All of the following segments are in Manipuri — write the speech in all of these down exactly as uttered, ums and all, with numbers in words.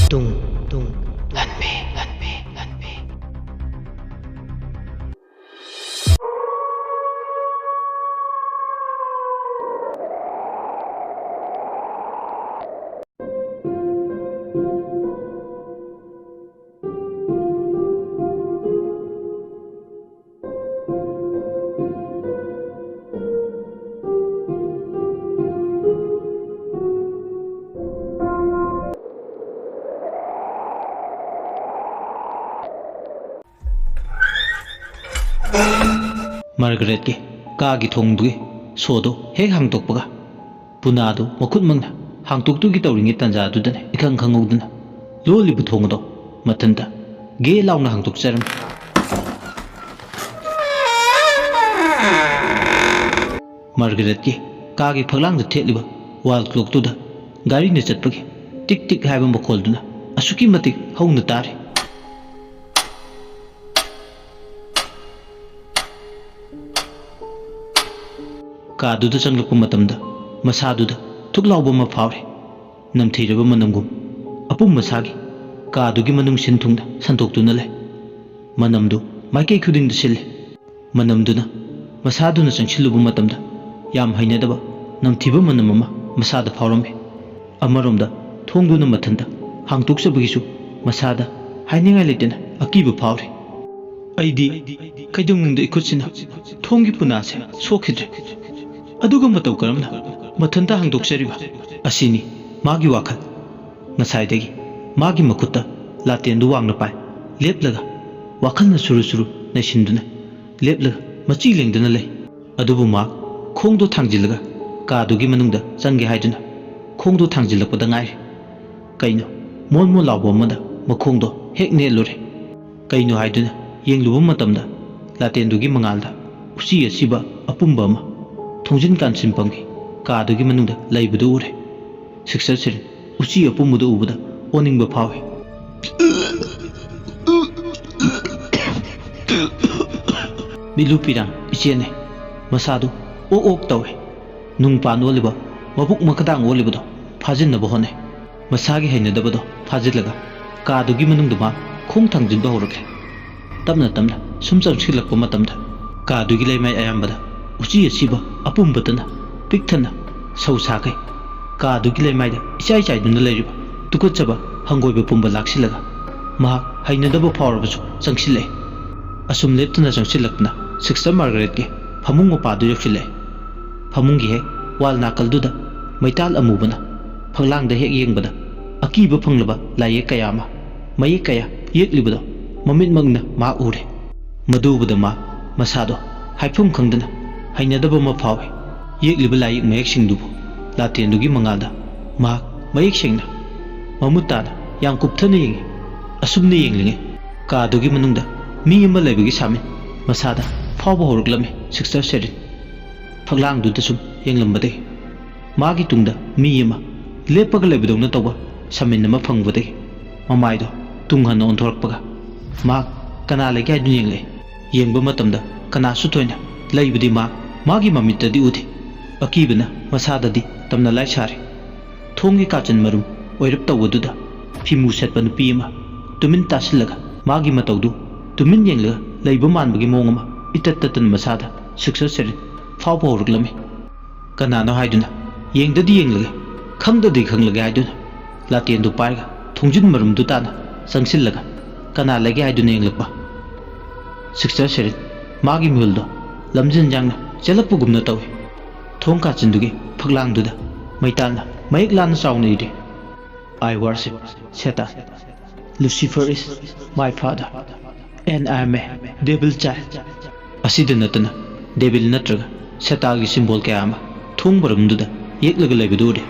ꯇꯨꯡ, ꯇꯨꯡ, ꯂꯥꯟꯃꯤ, ꯂꯥꯟꯃꯤ, ꯂꯥꯟꯃꯤ꯫ ꯃꯥꯔꯒꯔꯦꯠꯀꯤ ꯀꯥꯒꯤ ꯊꯣꯡꯗꯨꯒꯤ ꯁꯣꯗꯨ ꯍꯦꯛ ꯍꯥꯡꯗꯣꯛꯄꯒ, ꯄꯨꯅꯥꯗꯨ ꯃꯈꯨꯠꯃꯛꯅ ꯍꯥꯡꯇꯣꯛꯇꯨꯒꯤ ꯇꯧꯔꯤꯉꯩ ꯇꯥꯟꯖꯥꯗꯨꯗꯅꯦ, ꯏꯈꯪ ꯈꯪꯍꯧꯗꯅ ꯂꯣꯜꯂꯤꯕ ꯊꯣꯡ ꯑꯗꯣ ꯃꯊꯟꯇ ꯒꯦ ꯂꯥꯎꯅ ꯍꯥꯡꯇꯣꯛꯆꯔꯝꯃꯤ꯫ ꯃꯥꯔꯒꯔꯦꯠꯀꯤ ꯀꯥꯒꯤ ꯐꯛꯂꯥꯡꯗ ꯊꯦꯠꯂꯤꯕ ꯋꯥꯜ ꯀ꯭ꯂꯣꯛꯇꯨꯗ ꯒꯥꯔꯤꯅ ꯆꯠꯄꯒꯤ ꯇꯤꯛ ꯇꯤꯛ ꯍꯥꯏꯕ ꯃꯈꯣꯜꯗꯨꯅ ꯑꯁꯨꯛꯀꯤ ꯃꯇꯤꯛ ꯍꯧꯅ ꯇꯥꯔꯤ꯫ ꯀꯥꯗꯨꯗ ꯆꯪꯂꯛꯄ ꯃꯇꯝꯗ ꯃꯁꯥꯗꯨꯗ ꯊꯨꯛ ꯂꯥꯎꯕ ꯑꯃ ꯐꯥꯎꯔꯦ꯫ ꯅꯝꯊꯤꯔꯕ ꯃꯅꯝꯒꯨꯝ ꯑꯄꯨꯝ ꯃꯁꯥꯒꯤ ꯀꯥꯗꯨꯒꯤ ꯃꯅꯨꯡ ꯁꯤꯟ ꯊꯨꯡꯅ ꯁꯟꯗꯣꯛꯇꯨꯅ ꯂꯩ꯫ ꯃꯅꯝꯗꯨ ꯃꯥꯏꯀꯩ ꯈꯨꯗꯤꯡꯗ ꯁꯤꯜꯂꯤ꯫ ꯃꯅꯝꯗꯨꯅ ꯃꯁꯥꯗꯨꯅ ꯆꯪꯁꯤꯜꯂꯨꯕ ꯃꯇꯝꯗ ꯌꯥꯝ ꯍꯩꯅꯗꯕ ꯅꯝꯊꯤꯕ ꯃꯅꯝ ꯑꯃ ꯃꯁꯥꯗ ꯐꯥꯎꯔꯝꯃꯤ꯫ ꯑꯃꯔꯣꯝꯗ ꯊꯣꯡꯗꯨꯅ ꯃꯊꯟꯇ ꯍꯥꯡꯇꯣꯛꯆꯕꯒꯤꯁꯨ ꯃꯁꯥꯗ ꯍꯥꯏꯅꯤꯡꯉꯥꯏ ꯂꯩꯇꯅ ꯑꯀꯤꯕ ꯐꯥꯎꯔꯤ꯫ ꯑꯩꯗꯤ ꯀꯩꯗꯧꯅꯨꯡꯗ ꯏꯈꯨꯠꯁꯤꯅ ꯊꯣꯡꯒꯤ ꯄꯨꯅꯥꯁꯦ ꯁꯣꯛꯈꯤꯗ꯭ꯔꯦ꯫ ꯑꯗꯨꯒ ꯃꯇꯧ ꯀꯔꯝꯅ ꯃꯊꯟꯇ ꯍꯥꯡꯗꯣꯛꯆꯔꯤꯕ ꯑꯁꯤꯅꯤ ꯃꯥꯒꯤ ꯋꯥꯈꯜ꯫ ꯉꯁꯥꯏꯗꯒꯤ ꯃꯥꯒꯤ ꯃꯈꯨꯠꯇ ꯂꯥꯇꯦꯟꯗꯨ ꯋꯥꯡꯅ ꯄꯥꯏ ꯂꯦꯞꯂꯒ, ꯋꯥꯈꯜꯅ ꯁꯨꯔꯨ ꯁꯨꯔꯨ ꯅꯩꯁꯤꯟꯗꯨꯅ ꯂꯦꯞꯂꯒ ꯃꯆꯤ ꯂꯦꯡꯗꯨꯅ ꯂꯩ꯫ ꯑꯗꯨꯕꯨ ꯃꯥ ꯈꯣꯡꯗꯣ ꯊꯥꯡꯖꯤꯜꯂꯒ ꯀꯥꯗꯨꯒꯤ ꯃꯅꯨꯡꯗ ꯆꯪꯒꯦ ꯍꯥꯏꯗꯨꯅ ꯈꯣꯡꯗꯣ ꯊꯥꯡꯖꯤꯜꯂꯛꯄꯗ ꯉꯥꯏꯔꯤ꯫ ꯀꯩꯅꯣ ꯃꯣꯟ ꯃꯣꯟ ꯂꯥꯎꯕ ꯑꯃꯗ ꯃꯈꯣꯡꯗꯣ ꯍꯦꯛ ꯅꯦꯠꯂꯨꯔꯦ꯫ ꯀꯩꯅꯣ ꯍꯥꯏꯗꯨꯅ ꯌꯦꯡꯂꯨꯕ ꯃꯇꯝꯗ ꯂꯥꯇꯦꯟꯗꯨꯒꯤ ꯃꯉꯥꯜꯗ ꯎꯆꯤ ꯑꯁꯤꯕ ꯑꯄꯨꯝꯕ ꯑꯃ ꯊꯣꯡꯖꯤꯟ ꯀꯥꯟꯁꯤꯟꯐꯝꯒꯤ ꯀꯥꯗꯨꯒꯤ ꯃꯅꯨꯡꯗ ꯂꯩꯕꯗꯨ ꯎꯔꯦ꯫ ꯁꯤꯛꯁꯔ ꯁꯤꯔꯤꯟ ꯎꯆꯤ ꯑꯄꯨꯝꯕꯗꯨ ꯎꯕꯗ ꯑꯣꯅꯤꯡꯕ ꯐꯥꯎꯏ꯫ ꯕꯤꯂꯨ ꯄꯤꯔꯥꯡ ꯏꯆꯦꯅꯦ꯫ ꯃꯁꯥꯗꯨ ꯑꯣꯛ ꯑꯣꯛ ꯇꯧꯏ꯫ ꯅꯨꯡ ꯄꯥꯟ ꯑꯣꯜꯂꯤꯕ, ꯃꯕꯨꯛ ꯃꯈꯥꯗꯥꯡ ꯑꯣꯜꯂꯤꯕꯗꯣ ꯐꯥꯖꯤꯟꯅꯕ ꯍꯣꯠꯅꯩ꯫ ꯃꯁꯥꯒꯤ ꯍꯩꯅꯗꯕꯗꯣ ꯐꯥꯖꯤꯜꯂꯒ ꯀꯥꯗꯨꯒꯤ ꯃꯅꯨꯡꯗ ꯃꯥ ꯈꯣꯡ ꯊꯥꯡꯖꯤꯟꯕ ꯍꯧꯔꯛꯂꯦ꯫ ꯇꯞꯅ ꯇꯞꯅ ꯁꯨꯝ ꯆꯪꯁꯤꯜꯂꯛꯄ ꯃꯇꯝꯗ ꯀꯥꯗꯨꯒꯤ ꯂꯩꯃꯥꯏ ꯑꯌꯥꯝꯕꯗ ꯎꯆꯤ ꯑꯁꯤꯕ ꯑꯄꯨꯝꯕꯇꯅ ꯄꯤꯛ ꯊꯟꯅ ꯁꯧ ꯁꯥꯈꯩ ꯀꯥꯗꯨꯒꯤ ꯂꯩꯃꯥꯏꯗ ꯏꯆꯥꯏ ꯆꯥꯏꯗꯨꯅ ꯂꯩꯔꯤꯕ ꯇꯨꯀꯠꯆꯕ ꯍꯪꯒꯣꯏꯕ ꯄꯨꯝꯕ ꯂꯥꯛꯁꯤꯜꯂꯒ ꯃꯍꯥꯛ ꯍꯩꯅꯗꯕ ꯐꯥꯎꯔꯕꯁꯨ ꯆꯪꯁꯤꯜꯂꯛꯏ꯫ ꯑꯁꯨꯝ ꯂꯦꯞꯇꯅ ꯆꯪꯁꯤꯜꯂꯛꯇꯨꯅ ꯁꯤꯁꯇꯔ ꯃꯥꯔꯒꯔꯦꯠꯀꯤ ꯐꯃꯨꯡ ꯃꯄꯥꯗꯨ ꯌꯧꯁꯤꯜꯂꯛꯏ꯫ ꯐꯃꯨꯡꯒꯤ ꯍꯦꯛ ꯋꯥꯜ ꯅꯥꯀꯜꯗꯨꯗ ꯃꯩꯇꯥꯜ ꯑꯃꯨꯕꯅ ꯐꯛꯂꯥꯡꯗ ꯍꯦꯛ ꯌꯦꯡꯕꯗ ꯑꯀꯤꯕ ꯐꯪꯂꯕ ꯂꯥꯏꯌꯦꯛ ꯀꯌꯥ ꯑꯃ, ꯃꯌꯦꯛ ꯀꯌꯥ ꯌꯦꯛꯂꯤꯕꯗꯣ ꯃꯃꯤꯠꯃꯛꯅ ꯃꯍꯥꯛ ꯎꯔꯦ꯫ ꯃꯗꯨ ꯎꯕꯗ ꯃꯥ ꯃꯁꯥꯗꯣ ꯍꯥꯏꯐꯝ ꯈꯪꯗꯅ ꯍꯩꯅꯗꯕ ꯑꯃ ꯐꯥꯎꯏ꯫ ꯌꯦꯛꯂꯤꯕ ꯂꯥꯏꯌꯦꯛ ꯃꯌꯦꯛꯁꯤꯡꯗꯨꯕꯨ ꯂꯥꯇꯦꯟꯗꯨꯒꯤ ꯃꯉꯥꯜꯗ ꯃꯍꯥꯛ ꯃꯌꯦꯛ ꯁꯦꯡꯅ ꯃꯃꯨꯠ ꯇꯥꯅ ꯌꯥꯝ ꯀꯨꯞꯊꯅ ꯌꯦꯡꯉꯤ꯫ ꯑꯁꯨꯝꯅ ꯌꯦꯡꯂꯤꯉꯩ ꯀꯥꯗꯨꯒꯤ ꯃꯅꯨꯡꯗ ꯃꯤ ꯑꯃ ꯂꯩꯕꯒꯤ ꯁꯥꯃꯤꯟ ꯃꯁꯥꯗ ꯐꯥꯎꯕ ꯍꯧꯔꯛꯂꯝꯃꯤ ꯁꯤꯁꯇꯔ ꯁꯦꯔꯤꯟ꯫ ꯐꯛꯂꯥꯡꯗꯨꯗ ꯁꯨꯝ ꯌꯦꯡꯂꯝꯕꯗꯒꯤ ꯃꯥꯒꯤ ꯇꯨꯡꯗ ꯃꯤ ꯑꯃ ꯂꯦꯞꯄꯒ ꯂꯩꯕꯗꯧꯅ ꯇꯧꯕ ꯁꯥꯃꯤꯟ ꯑꯃ ꯐꯪꯕꯗꯒꯤ ꯃꯃꯥꯏꯗꯣ ꯇꯨꯡ ꯍꯟꯅ ꯑꯣꯟꯊꯣꯔꯛꯄꯒ ꯃꯍꯥꯛ ꯀꯅꯥ ꯂꯩꯒꯦ ꯍꯥꯏꯗꯨꯅ ꯌꯦꯡꯂꯛꯏ꯫ ꯌꯦꯡꯕ ꯃꯇꯝꯗ ꯀꯅꯥꯁꯨ ꯊꯣꯏꯅ ꯂꯩꯕꯗꯤ ꯃꯍꯥꯛ ꯃꯥꯒꯤ ꯃꯃꯤꯠꯇꯗꯤ ꯎꯗꯦ꯫ ꯑꯀꯤꯕꯅ ꯃꯁꯥꯗꯗꯤ ꯇꯝꯅ ꯂꯥꯏ ꯁꯥꯔꯤ꯫ ꯊꯣꯡꯒꯤ ꯀꯥꯆꯤꯟ ꯃꯔꯨꯝ ꯑꯣꯏꯔꯞ ꯇꯧꯕꯗꯨꯗ ꯐꯤꯃꯨ ꯁꯦꯠꯄ ꯅꯨꯄꯤ ꯑꯃ ꯇꯨꯃꯤꯟ ꯇꯥꯁꯤꯜꯂꯒ ꯃꯥꯒꯤ ꯃꯇꯧꯗꯨ ꯇꯨꯃꯤꯟ ꯌꯦꯡꯂꯒ ꯂꯩꯕ ꯃꯥꯟꯕꯒꯤ ꯃꯑꯣꯡ ꯑꯃ ꯏꯇꯠ ꯇꯠꯇꯅ ꯃꯁꯥꯗ ꯁꯤꯛꯁꯔ ꯁꯦꯔꯤꯟ ꯐꯥꯎꯕ ꯍꯧꯔꯛꯂꯝꯃꯤ꯫ ꯀꯅꯥꯅꯣ ꯍꯥꯏꯗꯨꯅ ꯌꯦꯡꯗꯗꯤ ꯌꯦꯡꯂꯒꯦ, ꯈꯪꯗꯗꯤ ꯈꯪꯂꯒꯦ ꯍꯥꯏꯗꯨꯅ ꯂꯥꯇꯦꯟꯗꯨ ꯄꯥꯏꯔꯒ ꯊꯣꯡꯖꯤꯟ ꯃꯔꯨꯝꯗꯨ ꯇꯥꯅ ꯆꯪꯁꯤꯜꯂꯒ ꯀꯅꯥ ꯂꯩꯒꯦ ꯍꯥꯏꯗꯨꯅ ꯌꯦꯡꯂꯛꯄ꯫ ꯁꯤꯛꯁꯇꯔ ꯁꯦꯔꯤꯟ ꯃꯥꯒꯤ ꯃꯤꯍꯨꯜꯗꯣ ꯂꯝꯖꯤꯟ ꯌꯥꯡꯅ ꯆꯦꯜꯂꯛꯄꯒꯨꯝꯅ ꯇꯧꯏ꯫ ꯊꯣꯡ ꯀꯥꯆꯤꯟꯗꯨꯒꯤ ꯐꯛꯂꯥꯡꯗꯨꯗ ꯃꯩꯇꯥꯜꯅ ꯃꯌꯦꯛ ꯂꯥꯟꯅ ꯆꯥꯎꯅ ꯏꯔꯤ, "I worship Satan. Lucifer is my father. And I am a devil child." ꯑꯁꯤꯗ ꯅꯠꯇꯅ ꯗꯦꯕꯤꯜ ꯅꯠꯇ꯭ꯔꯒ ꯁꯦꯇꯥꯒꯤ ꯁꯤꯝꯕꯣꯜ ꯀꯌꯥ ꯑꯃ ꯊꯣꯡ ꯃꯔꯨꯝꯗꯨꯗ ꯌꯦꯛꯂꯒ ꯂꯩꯕꯗꯨ ꯎꯔꯦ꯫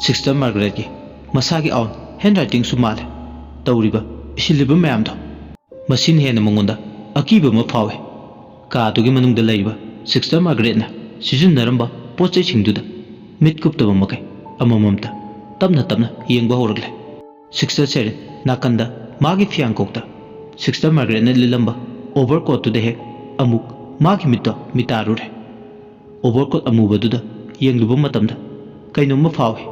ꯁꯤꯁꯇꯔ ꯃꯥꯔꯒꯔꯦꯠꯀꯤ ꯃꯁꯥꯒꯤ ꯑꯥꯎꯟ ꯍꯦꯟ ꯔꯥꯏꯇꯤꯡꯁꯨ ꯃꯥꯜꯂꯦ ꯇꯧꯔꯤꯕ ꯏꯁꯤꯜꯂꯤꯕ ꯃꯌꯥꯝꯗꯣ꯫ ꯃꯁꯤꯅ ꯍꯦꯟꯅ ꯃꯉꯣꯟꯗ ꯑꯀꯤꯕ ꯑꯃ ꯐꯥꯎꯏ꯫ ꯀꯥꯗꯨꯒꯤ ꯃꯅꯨꯡꯗ ꯂꯩꯔꯤꯕ ꯁꯤꯁꯇꯔ ꯃꯥꯔꯒꯔꯦꯠꯅ ꯁꯤꯖꯤꯟꯅꯔꯝꯕ ꯄꯣꯠ ꯆꯩꯁꯤꯡꯗꯨꯗ ꯃꯤꯠ ꯀꯨꯞꯇꯕ ꯃꯈꯩ ꯑꯃꯃꯝꯇ ꯇꯞꯅ ꯇꯞꯅ ꯌꯦꯡꯕ ꯍꯧꯔꯛꯂꯦ꯫ ꯁꯤꯁꯇꯔ ꯁꯦꯔꯤꯟ ꯅꯥꯀꯟꯗ ꯃꯥꯒꯤ ꯐꯤꯌꯥꯡꯀꯣꯛꯇ ꯁꯤꯁꯇꯔ ꯃꯥꯔꯒꯔꯦꯠꯅ ꯂꯤꯠꯂꯝꯕ ꯑꯣꯚꯔꯀꯣꯠꯇꯨꯗ ꯍꯦꯛ ꯑꯃꯨꯛ ꯃꯥꯒꯤ ꯃꯤꯠꯇꯣ ꯃꯤꯇꯥꯔꯨꯔꯦ꯫ ꯑꯣꯚꯔꯀꯣꯠ ꯑꯃꯨꯕꯗꯨꯗ ꯌꯦꯡꯂꯨꯕ ꯃꯇꯝꯗ ꯀꯩꯅꯣꯝꯃ ꯐꯥꯎꯏ꯫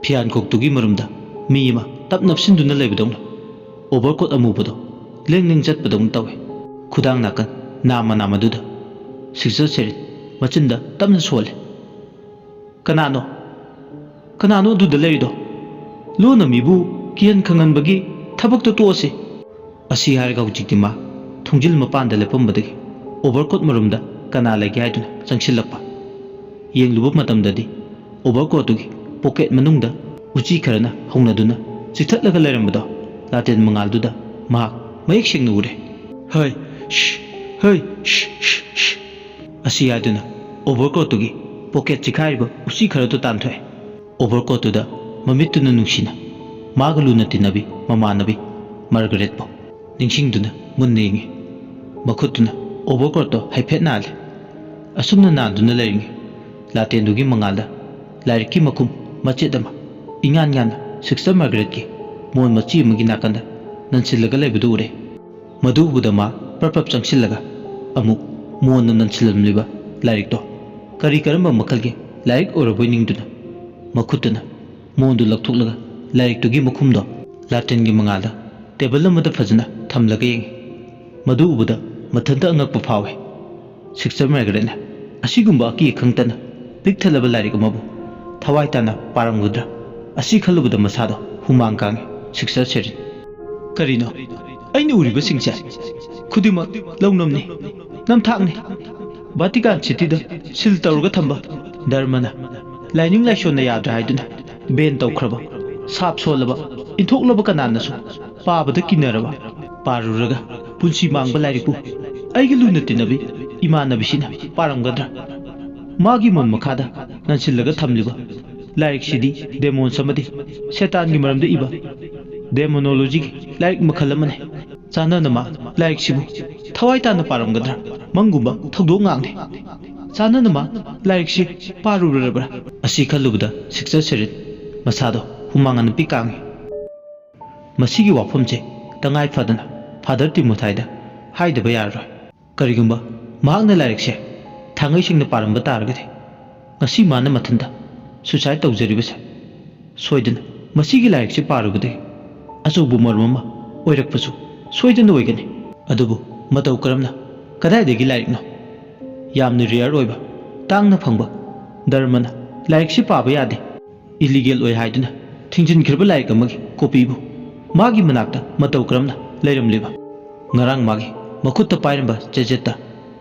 ꯐꯤꯌꯥꯟꯈꯣꯛꯇꯨꯒꯤ ꯃꯔꯨꯝꯗ ꯃꯤ ꯑꯃ ꯇꯞ ꯅꯞꯁꯤꯟꯗꯨꯅ ꯂꯩꯕꯗꯧꯅ, ꯑꯣꯚꯔꯀꯣꯠ ꯑꯃꯨꯕꯗꯣ ꯂꯦꯡ ꯂꯦꯡ ꯆꯠꯄꯗꯧꯅ ꯇꯧꯏ꯫ ꯈꯨꯗꯥꯡ ꯅꯥꯀꯟ ꯅꯥꯝꯃ ꯅꯥꯝꯃꯗꯨꯗ ꯁꯤꯛꯁꯇꯔ ꯁꯦꯔꯤꯟ ꯃꯆꯤꯟꯗ ꯇꯞꯅ ꯁꯣꯜꯂꯤ꯫ "ꯀꯅꯥꯅꯣ? ꯀꯅꯥꯅꯣ ꯑꯗꯨꯗ ꯂꯩꯔꯤꯗꯣ? ꯂꯣꯟꯅ ꯃꯤꯕꯨ ꯀꯤꯍꯟ ꯈꯪꯍꯟꯕꯒꯤ ꯊꯕꯛꯇꯣ ꯇꯣꯛꯑꯁꯤ꯫" ꯑꯁꯤ ꯍꯥꯏꯔꯒ ꯍꯧꯖꯤꯛꯇꯤ ꯃꯥ ꯊꯣꯡꯖꯤꯜ ꯃꯄꯥꯟꯗ ꯂꯦꯞꯄꯝꯕꯗꯒꯤ ꯑꯣꯚꯔꯀꯣꯠ ꯃꯔꯨꯝꯗ ꯀꯅꯥ ꯂꯩꯒꯦ ꯍꯥꯏꯗꯨꯅ ꯆꯪꯁꯤꯜꯂꯛꯄ꯫ ꯌꯦꯡꯂꯨꯕ ꯃꯇꯝꯗꯗꯤ ꯑꯣꯚꯔꯀꯣꯠꯇꯨꯒꯤ ꯄꯣꯀꯦꯠ ꯃꯅꯨꯡꯗ ꯎꯆꯤ ꯈꯔꯅ ꯍꯧꯅꯗꯨꯅ ꯆꯤꯛꯊꯠꯂꯒ ꯂꯩꯔꯝꯕꯗꯣ ꯂꯥꯇꯦꯟ ꯃꯉꯥꯜꯗꯨꯗ ꯃꯍꯥꯛ ꯃꯌꯦꯛ ꯁꯦꯡꯅ ꯎꯔꯦ꯫ "ꯍꯩ, ꯁ꯭, ꯍꯩ, ꯁ꯭, ꯁ꯭, ꯁ꯭꯫" ꯑꯁꯤ ꯍꯥꯏꯗꯨꯅ ꯑꯣꯚꯔꯀꯣꯠꯇꯨꯒꯤ ꯄꯣꯀꯦꯠ ꯆꯤꯈꯥꯏꯔꯤꯕ ꯎꯆꯤ ꯈꯔꯗꯨ ꯇꯥꯟꯊꯣꯛꯑꯦ꯫ ꯑꯣꯚꯔꯀꯣꯠꯇꯨꯗ ꯃꯃꯤꯠꯇꯨꯅ ꯅꯨꯡꯁꯤꯅ ꯃꯥꯒ ꯂꯨꯅ ꯇꯤꯟꯅꯕꯤ ꯃꯃꯥꯟꯅꯕꯤ ꯃꯥꯔꯒꯔꯦꯠꯄꯨ ꯅꯤꯡꯁꯤꯡꯗꯨꯅ ꯃꯨꯟꯅ ꯌꯦꯡꯉꯤ꯫ ꯃꯈꯨꯠꯇꯨꯅ ꯑꯣꯚꯔꯀꯣꯠꯇꯣ ꯍꯥꯏꯐꯦꯠ ꯅꯥꯜꯂꯤ꯫ ꯑꯁꯨꯝꯅ ꯅꯥꯟꯗꯨꯅ ꯂꯩꯔꯤꯉꯩ ꯂꯥꯇꯦꯟꯗꯨꯒꯤ ꯃꯉꯥꯜꯗ ꯂꯥꯏꯔꯤꯛꯀꯤ ꯃꯈꯨꯝ ꯃꯆꯦꯠ ꯑꯃ ꯏꯉꯥꯟ ꯉꯥꯟꯅ ꯁꯤꯁꯇꯔ ꯃꯥꯔꯒꯔꯦꯠꯀꯤ ꯃꯣꯟ ꯃꯆꯤ ꯑꯃꯒꯤ ꯅꯥꯀꯟꯗ ꯅꯟꯁꯤꯜꯂꯒ ꯂꯩꯕꯗꯨ ꯎꯔꯦ꯫ ꯃꯗꯨ ꯎꯕꯗ ꯃꯥ ꯄ꯭ꯔꯞ ꯄ꯭ꯔꯞ ꯆꯪꯁꯤꯜꯂꯒ ꯑꯃꯨꯛ ꯃꯣꯟꯅ ꯅꯟꯁꯤꯜꯂꯝꯂꯤꯕ ꯂꯥꯏꯔꯤꯛꯇꯣ ꯀꯔꯤ ꯀꯔꯝꯕ ꯃꯈꯜꯒꯤ ꯂꯥꯏꯔꯤꯛ ꯑꯣꯏꯔꯕꯣꯏ ꯅꯤꯡꯗꯨꯅ ꯃꯈꯨꯠꯇꯨꯅ ꯃꯣꯟꯗꯨ ꯂꯧꯊꯣꯛꯂꯒ ꯂꯥꯏꯔꯤꯛꯇꯨꯒꯤ ꯃꯈꯨꯝꯗꯣ ꯂꯥꯇꯦꯟꯒꯤ ꯃꯉꯥꯜꯗ ꯇꯦꯕꯜ ꯑꯃꯗ ꯐꯖꯅ ꯊꯝꯂꯒ ꯌꯦꯡꯉꯤ꯫ ꯃꯗꯨ ꯎꯕꯗ ꯃꯊꯟꯇ ꯑꯉꯛꯄ ꯐꯥꯎꯏ꯫ ꯁꯤꯁꯇꯔ ꯃꯥꯔꯒꯔꯦꯠꯅ ꯑꯁꯤꯒꯨꯝꯕ ꯑꯀꯤ ꯑꯈꯪ ꯇꯅ ꯄꯤꯛ ꯊꯜꯂꯕ ꯂꯥꯏꯔꯤꯛ ꯑꯃꯕꯨ ꯊꯋꯥꯏ ꯇꯥꯅ ꯄꯥꯔꯝꯒꯗ꯭ꯔꯥ? ꯑꯁꯤ ꯈꯜꯂꯨꯕꯗ ꯃꯁꯥꯗꯣ ꯍꯨꯃꯥꯡ ꯀꯥꯡꯉꯤ꯫ ꯁꯤꯁꯇꯔ ꯁꯦꯔꯤꯟ, "ꯀꯔꯤꯅꯣ? ꯑꯩꯅ ꯎꯔꯤꯕꯁꯤꯡꯁꯦ ꯈꯨꯗꯤꯡꯃꯛ ꯂꯧꯅꯝꯅꯤ, ꯅꯝꯊꯥꯛꯅꯤ꯫ ꯚꯥꯇꯤꯀꯥꯟ ꯁꯤꯇꯤꯗ ꯁꯤꯜ ꯇꯧꯔꯒ ꯊꯝꯕ ꯙꯔꯃꯅ, ꯂꯥꯏꯅꯤꯡ ꯂꯥꯏꯁꯣꯟꯅ ꯌꯥꯗ꯭ꯔꯦ ꯍꯥꯏꯗꯨꯅ ꯕꯦꯟ ꯇꯧꯈ꯭ꯔꯕ, ꯁꯥꯞ ꯁꯣꯜꯂꯕ, ꯏꯟꯊꯣꯛꯂꯕ ꯀꯅꯥꯅꯁꯨ ꯄꯥꯕꯗ ꯀꯤꯅꯔꯕ, ꯄꯥꯔꯨꯔꯒ ꯄꯨꯟꯁꯤ ꯃꯥꯡꯕ ꯂꯥꯏꯔꯤꯛꯄꯨ ꯑꯩꯒꯤ ꯂꯨꯅ ꯇꯤꯟꯅꯕꯤ ꯏꯃꯥꯟꯅꯕꯤꯁꯤꯅ ꯄꯥꯔꯝꯒꯗ꯭ꯔꯥ? ꯃꯥꯒꯤ ꯃꯣꯟ ꯃꯈꯥꯗ ꯅꯟꯁꯤꯜꯂꯒ ꯊꯝꯂꯤꯕ ꯂꯥꯏꯔꯤꯛꯁꯤꯗꯤ ꯗꯦꯃꯣꯟꯁ ꯑꯃꯗꯤ ꯁꯦꯇꯥꯟꯒꯤ ꯃꯔꯝꯗ ꯏꯕ ꯗꯦꯃꯣꯅꯣꯂꯣꯖꯤꯒꯤ ꯂꯥꯏꯔꯤꯛ ꯃꯈꯜ ꯑꯃꯅꯤ꯫ ꯆꯥꯅꯅ ꯃꯥ ꯂꯥꯏꯔꯤꯛꯁꯤꯕꯨ ꯊꯋꯥꯏ ꯇꯥꯅ ꯄꯥꯔꯝꯒꯗ꯭ꯔꯥ? ꯃꯪꯒꯨꯝꯕ ꯊꯧꯗꯣꯛ ꯉꯥꯛꯅꯤ꯫ ꯆꯥꯅꯅ ꯃꯥ ꯂꯥꯏꯔꯤꯛꯁꯤ ꯄꯥꯔꯨꯔꯕ꯭ꯔꯥ?" ꯑꯁꯤ ꯈꯜꯂꯨꯕꯗ ꯁꯤꯁꯇꯔ ꯁꯦꯔꯤꯟ ꯃꯁꯥꯗꯣ ꯍꯨꯃꯥꯡ ꯑꯅꯞꯄꯤ ꯀꯥꯡꯉꯤ꯫ ꯃꯁꯤꯒꯤ ꯋꯥꯐꯝꯁꯦ ꯇꯉꯥꯏ ꯐꯗꯅ ꯐꯥꯗꯔ ꯇꯤꯃꯣꯊꯥꯏꯗ ꯍꯥꯏꯗꯕ ꯌꯥꯔꯔꯣꯏ꯫ ꯀꯔꯤꯒꯨꯝꯕ ꯃꯍꯥꯛꯅ ꯂꯥꯏꯔꯤꯛꯁꯦ ꯊꯥꯡꯉꯩ ꯁꯦꯡꯅ ꯄꯥꯔꯝꯕ ꯇꯥꯔꯒꯗꯤ, ꯉꯁꯤ ꯃꯥꯅ ꯃꯊꯟꯇ ꯁꯨꯁꯥꯏꯗ ꯇꯧꯖꯔꯤꯕꯁꯦ ꯁꯣꯏꯗꯅ ꯃꯁꯤꯒꯤ ꯂꯥꯏꯔꯤꯛꯁꯤ ꯄꯥꯔꯨꯕꯗꯒꯤ ꯑꯆꯧꯕ ꯃꯔꯨꯝ ꯑꯃ ꯑꯣꯏꯔꯛꯄꯁꯨ ꯁꯣꯏꯗꯅ ꯑꯣꯏꯒꯅꯤ꯫ ꯑꯗꯨꯕꯨ ꯃꯇꯧ ꯀꯔꯝꯅ? ꯀꯗꯥꯏꯗꯒꯤ ꯂꯥꯏꯔꯤꯛꯅꯣ? ꯌꯥꯝꯅ ꯔꯦꯌꯔ ꯑꯣꯏꯕ, ꯇꯥꯡꯅ ꯐꯪꯕ ꯙꯔꯃꯅ ꯂꯥꯏꯔꯤꯛꯁꯤ ꯄꯥꯕ ꯌꯥꯗꯦ, ꯏꯂꯤꯒꯦꯜ ꯑꯣꯏ ꯍꯥꯏꯗꯨꯅ ꯊꯤꯡꯖꯤꯟꯈ꯭ꯔꯕ ꯂꯥꯏꯔꯤꯛ ꯑꯃꯒꯤ ꯀꯣꯄꯤꯕꯨ ꯃꯥꯒꯤ ꯃꯅꯥꯛꯇ ꯃꯇꯧ ꯀꯔꯝꯅ ꯂꯩꯔꯝꯂꯤꯕ? ꯉꯔꯥꯡ ꯃꯥꯒꯤ ꯃꯈꯨꯠꯇ ꯄꯥꯏꯔꯝꯕ ꯆꯦꯖꯦꯠꯇ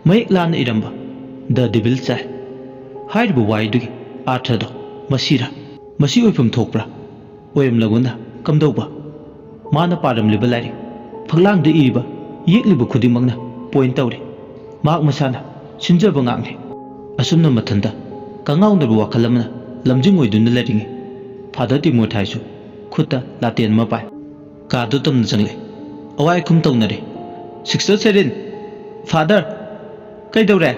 ꯃꯌꯦꯛ ꯂꯥꯟꯅ ꯏꯔꯝꯕ "The Devil Child" ꯍꯥꯏꯔꯤꯕ ꯋꯥꯍꯩꯗꯨꯒꯤ ꯑꯥꯔꯊꯗꯣ ꯃꯁꯤꯔꯥ? ꯃꯁꯤ ꯑꯣꯏꯐꯝ ꯊꯣꯛꯄ꯭ꯔꯥ? ꯑꯣꯏꯔꯝꯂꯒꯅ ꯀꯝꯗꯧꯕ? ꯃꯥꯅ ꯄꯥꯔꯝꯂꯤꯕ ꯂꯥꯏꯔꯤꯛ, ꯐꯛꯂꯥꯡꯗ ꯏꯔꯤꯕ, ꯌꯦꯛꯂꯤꯕ ꯈꯨꯗꯤꯡꯃꯛꯅ ꯄꯣꯏꯟ ꯇꯧꯔꯤ꯫ ꯃꯍꯥꯛ ꯃꯁꯥꯅ ꯁꯤꯟꯖꯕ ꯉꯥꯛꯅꯤ꯫ ꯑꯁꯨꯝꯅ ꯃꯊꯟꯇ ꯀꯉꯥꯎꯅꯕ ꯋꯥꯈꯜ ꯑꯃꯅ ꯂꯝꯖꯤꯡ ꯑꯣꯏꯗꯨꯅ ꯂꯩꯔꯤꯉꯩ, ꯐꯥꯗꯔ ꯇꯤꯃꯣꯊꯥꯏꯁꯨ ꯈꯨꯠꯇ ꯂꯥꯇꯦꯟ ꯑꯃ ꯄꯥꯏ ꯀꯥꯗꯨ ꯇꯝꯅ ꯆꯪꯂꯛꯏ꯫ ꯑꯋꯥꯏ ꯑꯈꯨꯝ ꯇꯧꯅꯔꯤ꯫ "ꯁꯤꯁꯇꯔ ꯁꯦꯔꯤꯟ!" "ꯐꯥꯗꯔ!" "ꯀꯩꯗꯧꯔꯦ?"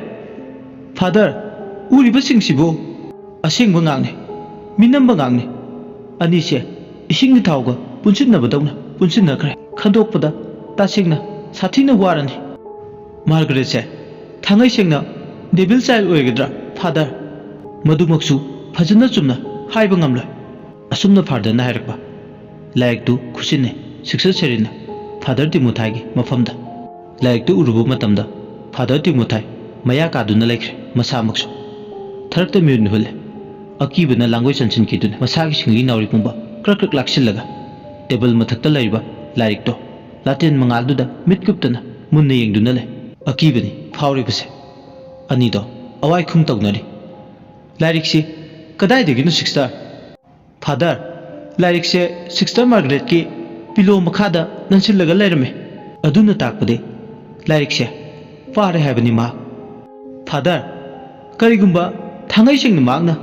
"ꯐꯥꯗꯔ, ꯎꯔꯤꯕꯁꯤꯡꯁꯤꯕꯨ?" "ꯑꯁꯦꯡꯕ ꯉꯥꯛꯅꯤ, ꯃꯤꯅꯝꯕ ꯉꯥꯛꯅꯤ꯫ ꯑꯅꯤꯁꯦ ꯏꯁꯤꯡꯒꯤ ꯊꯥꯎꯒ ꯄꯨꯟꯁꯤꯟꯅꯕꯗꯧꯅ ꯄꯨꯟꯁꯤꯟꯅꯈ꯭ꯔꯦ꯫ ꯈꯟꯗꯣꯛꯄꯗ ꯇꯁꯦꯡꯅ ꯁꯥꯊꯤꯅ ꯋꯥꯔꯅꯤ꯫ ꯃꯥꯔꯒꯔꯦꯠꯁꯦ ꯊꯥꯡꯉꯩ ꯁꯦꯡꯅ ꯗꯦꯚꯤꯜ ꯆꯥꯏꯜ ꯑꯣꯏꯒꯗ꯭ꯔꯥ, ꯐꯥꯗꯔ?" "ꯃꯗꯨꯃꯛꯁꯨ ꯐꯖꯅ ꯆꯨꯝꯅ ꯍꯥꯏꯕ ꯉꯝꯂꯣꯏ꯫" ꯑꯁꯨꯝꯅ ꯐꯥꯗꯔꯅ ꯍꯥꯏꯔꯛꯄ꯫ ꯂꯥꯏꯔꯤꯛꯇꯨ ꯈꯨꯠꯁꯤꯟꯅꯩ ꯁꯤꯁꯇꯔ ꯁꯦꯔꯤꯟꯅ ꯐꯥꯗꯔ ꯇꯤꯃꯣꯊꯥꯏꯒꯤ ꯃꯐꯝꯗ꯫ ꯂꯥꯏꯔꯤꯛꯇꯨ ꯎꯔꯨꯕ ꯃꯇꯝꯗ ꯐꯥꯗꯔ ꯇꯤꯃꯣꯊꯥꯏ ꯃꯌꯥ ꯀꯥꯗꯨꯅ ꯂꯩꯈ꯭ꯔꯦ꯫ ꯃꯁꯥꯃꯛꯁꯨ ꯊꯔꯛꯇ ꯃꯤꯍꯨꯟ ꯍꯨꯜꯂꯦ꯫ ꯑꯀꯤꯕꯅ ꯂꯥꯡꯒꯣꯏ ꯆꯟꯁꯤꯟꯈꯤꯗꯨꯅ ꯃꯁꯥꯒꯤ ꯁꯤꯡꯂꯤ ꯅꯥꯎꯔꯤ ꯄꯨꯝꯕ ꯀ꯭ꯔꯛ ꯀ꯭ꯔꯛ ꯂꯥꯛꯁꯤꯜꯂꯒ ꯇꯦꯕꯜ ꯃꯊꯛꯇ ꯂꯩꯔꯤꯕ ꯂꯥꯏꯔꯤꯛꯇꯣ ꯂꯥꯇꯦꯟ ꯃꯉꯥꯜꯗꯨꯗ ꯃꯤꯠ ꯀꯨꯞꯇꯅ ꯃꯨꯟꯅ ꯌꯦꯡꯗꯨꯅ ꯂꯩ꯫ ꯑꯀꯤꯕꯅꯤ ꯐꯥꯎꯔꯤꯕꯁꯦ꯫ ꯑꯅꯤꯗꯣ ꯑꯋꯥꯏ ꯈꯨꯝ ꯇꯧꯅꯔꯤ꯫ "ꯂꯥꯏꯔꯤꯛꯁꯤ ꯀꯗꯥꯏꯗꯒꯤꯅꯣ, ꯁꯤꯁꯇꯔ?" "ꯐꯥꯗꯔ, ꯂꯥꯏꯔꯤꯛꯁꯦ ꯁꯤꯁꯇꯔ ꯃꯥꯔꯒꯔꯦꯠꯀꯤ ꯄꯤꯂꯣ ꯃꯈꯥꯗ ꯅꯟꯁꯤꯜꯂꯒ ꯂꯩꯔꯝꯃꯦ꯫ ꯑꯗꯨꯅ ꯇꯥꯛꯄꯗꯤ ꯂꯥꯏꯔꯤꯛꯁꯦ ꯄꯥꯔꯦ ꯍꯥꯏꯕꯅꯤ ꯃꯍꯥꯛ꯫" "ꯐꯥꯗꯔ, ꯀꯔꯤꯒꯨꯝꯕ ꯊꯥꯡꯉꯩ ꯁꯦꯡꯅ ꯃꯍꯥꯛꯅ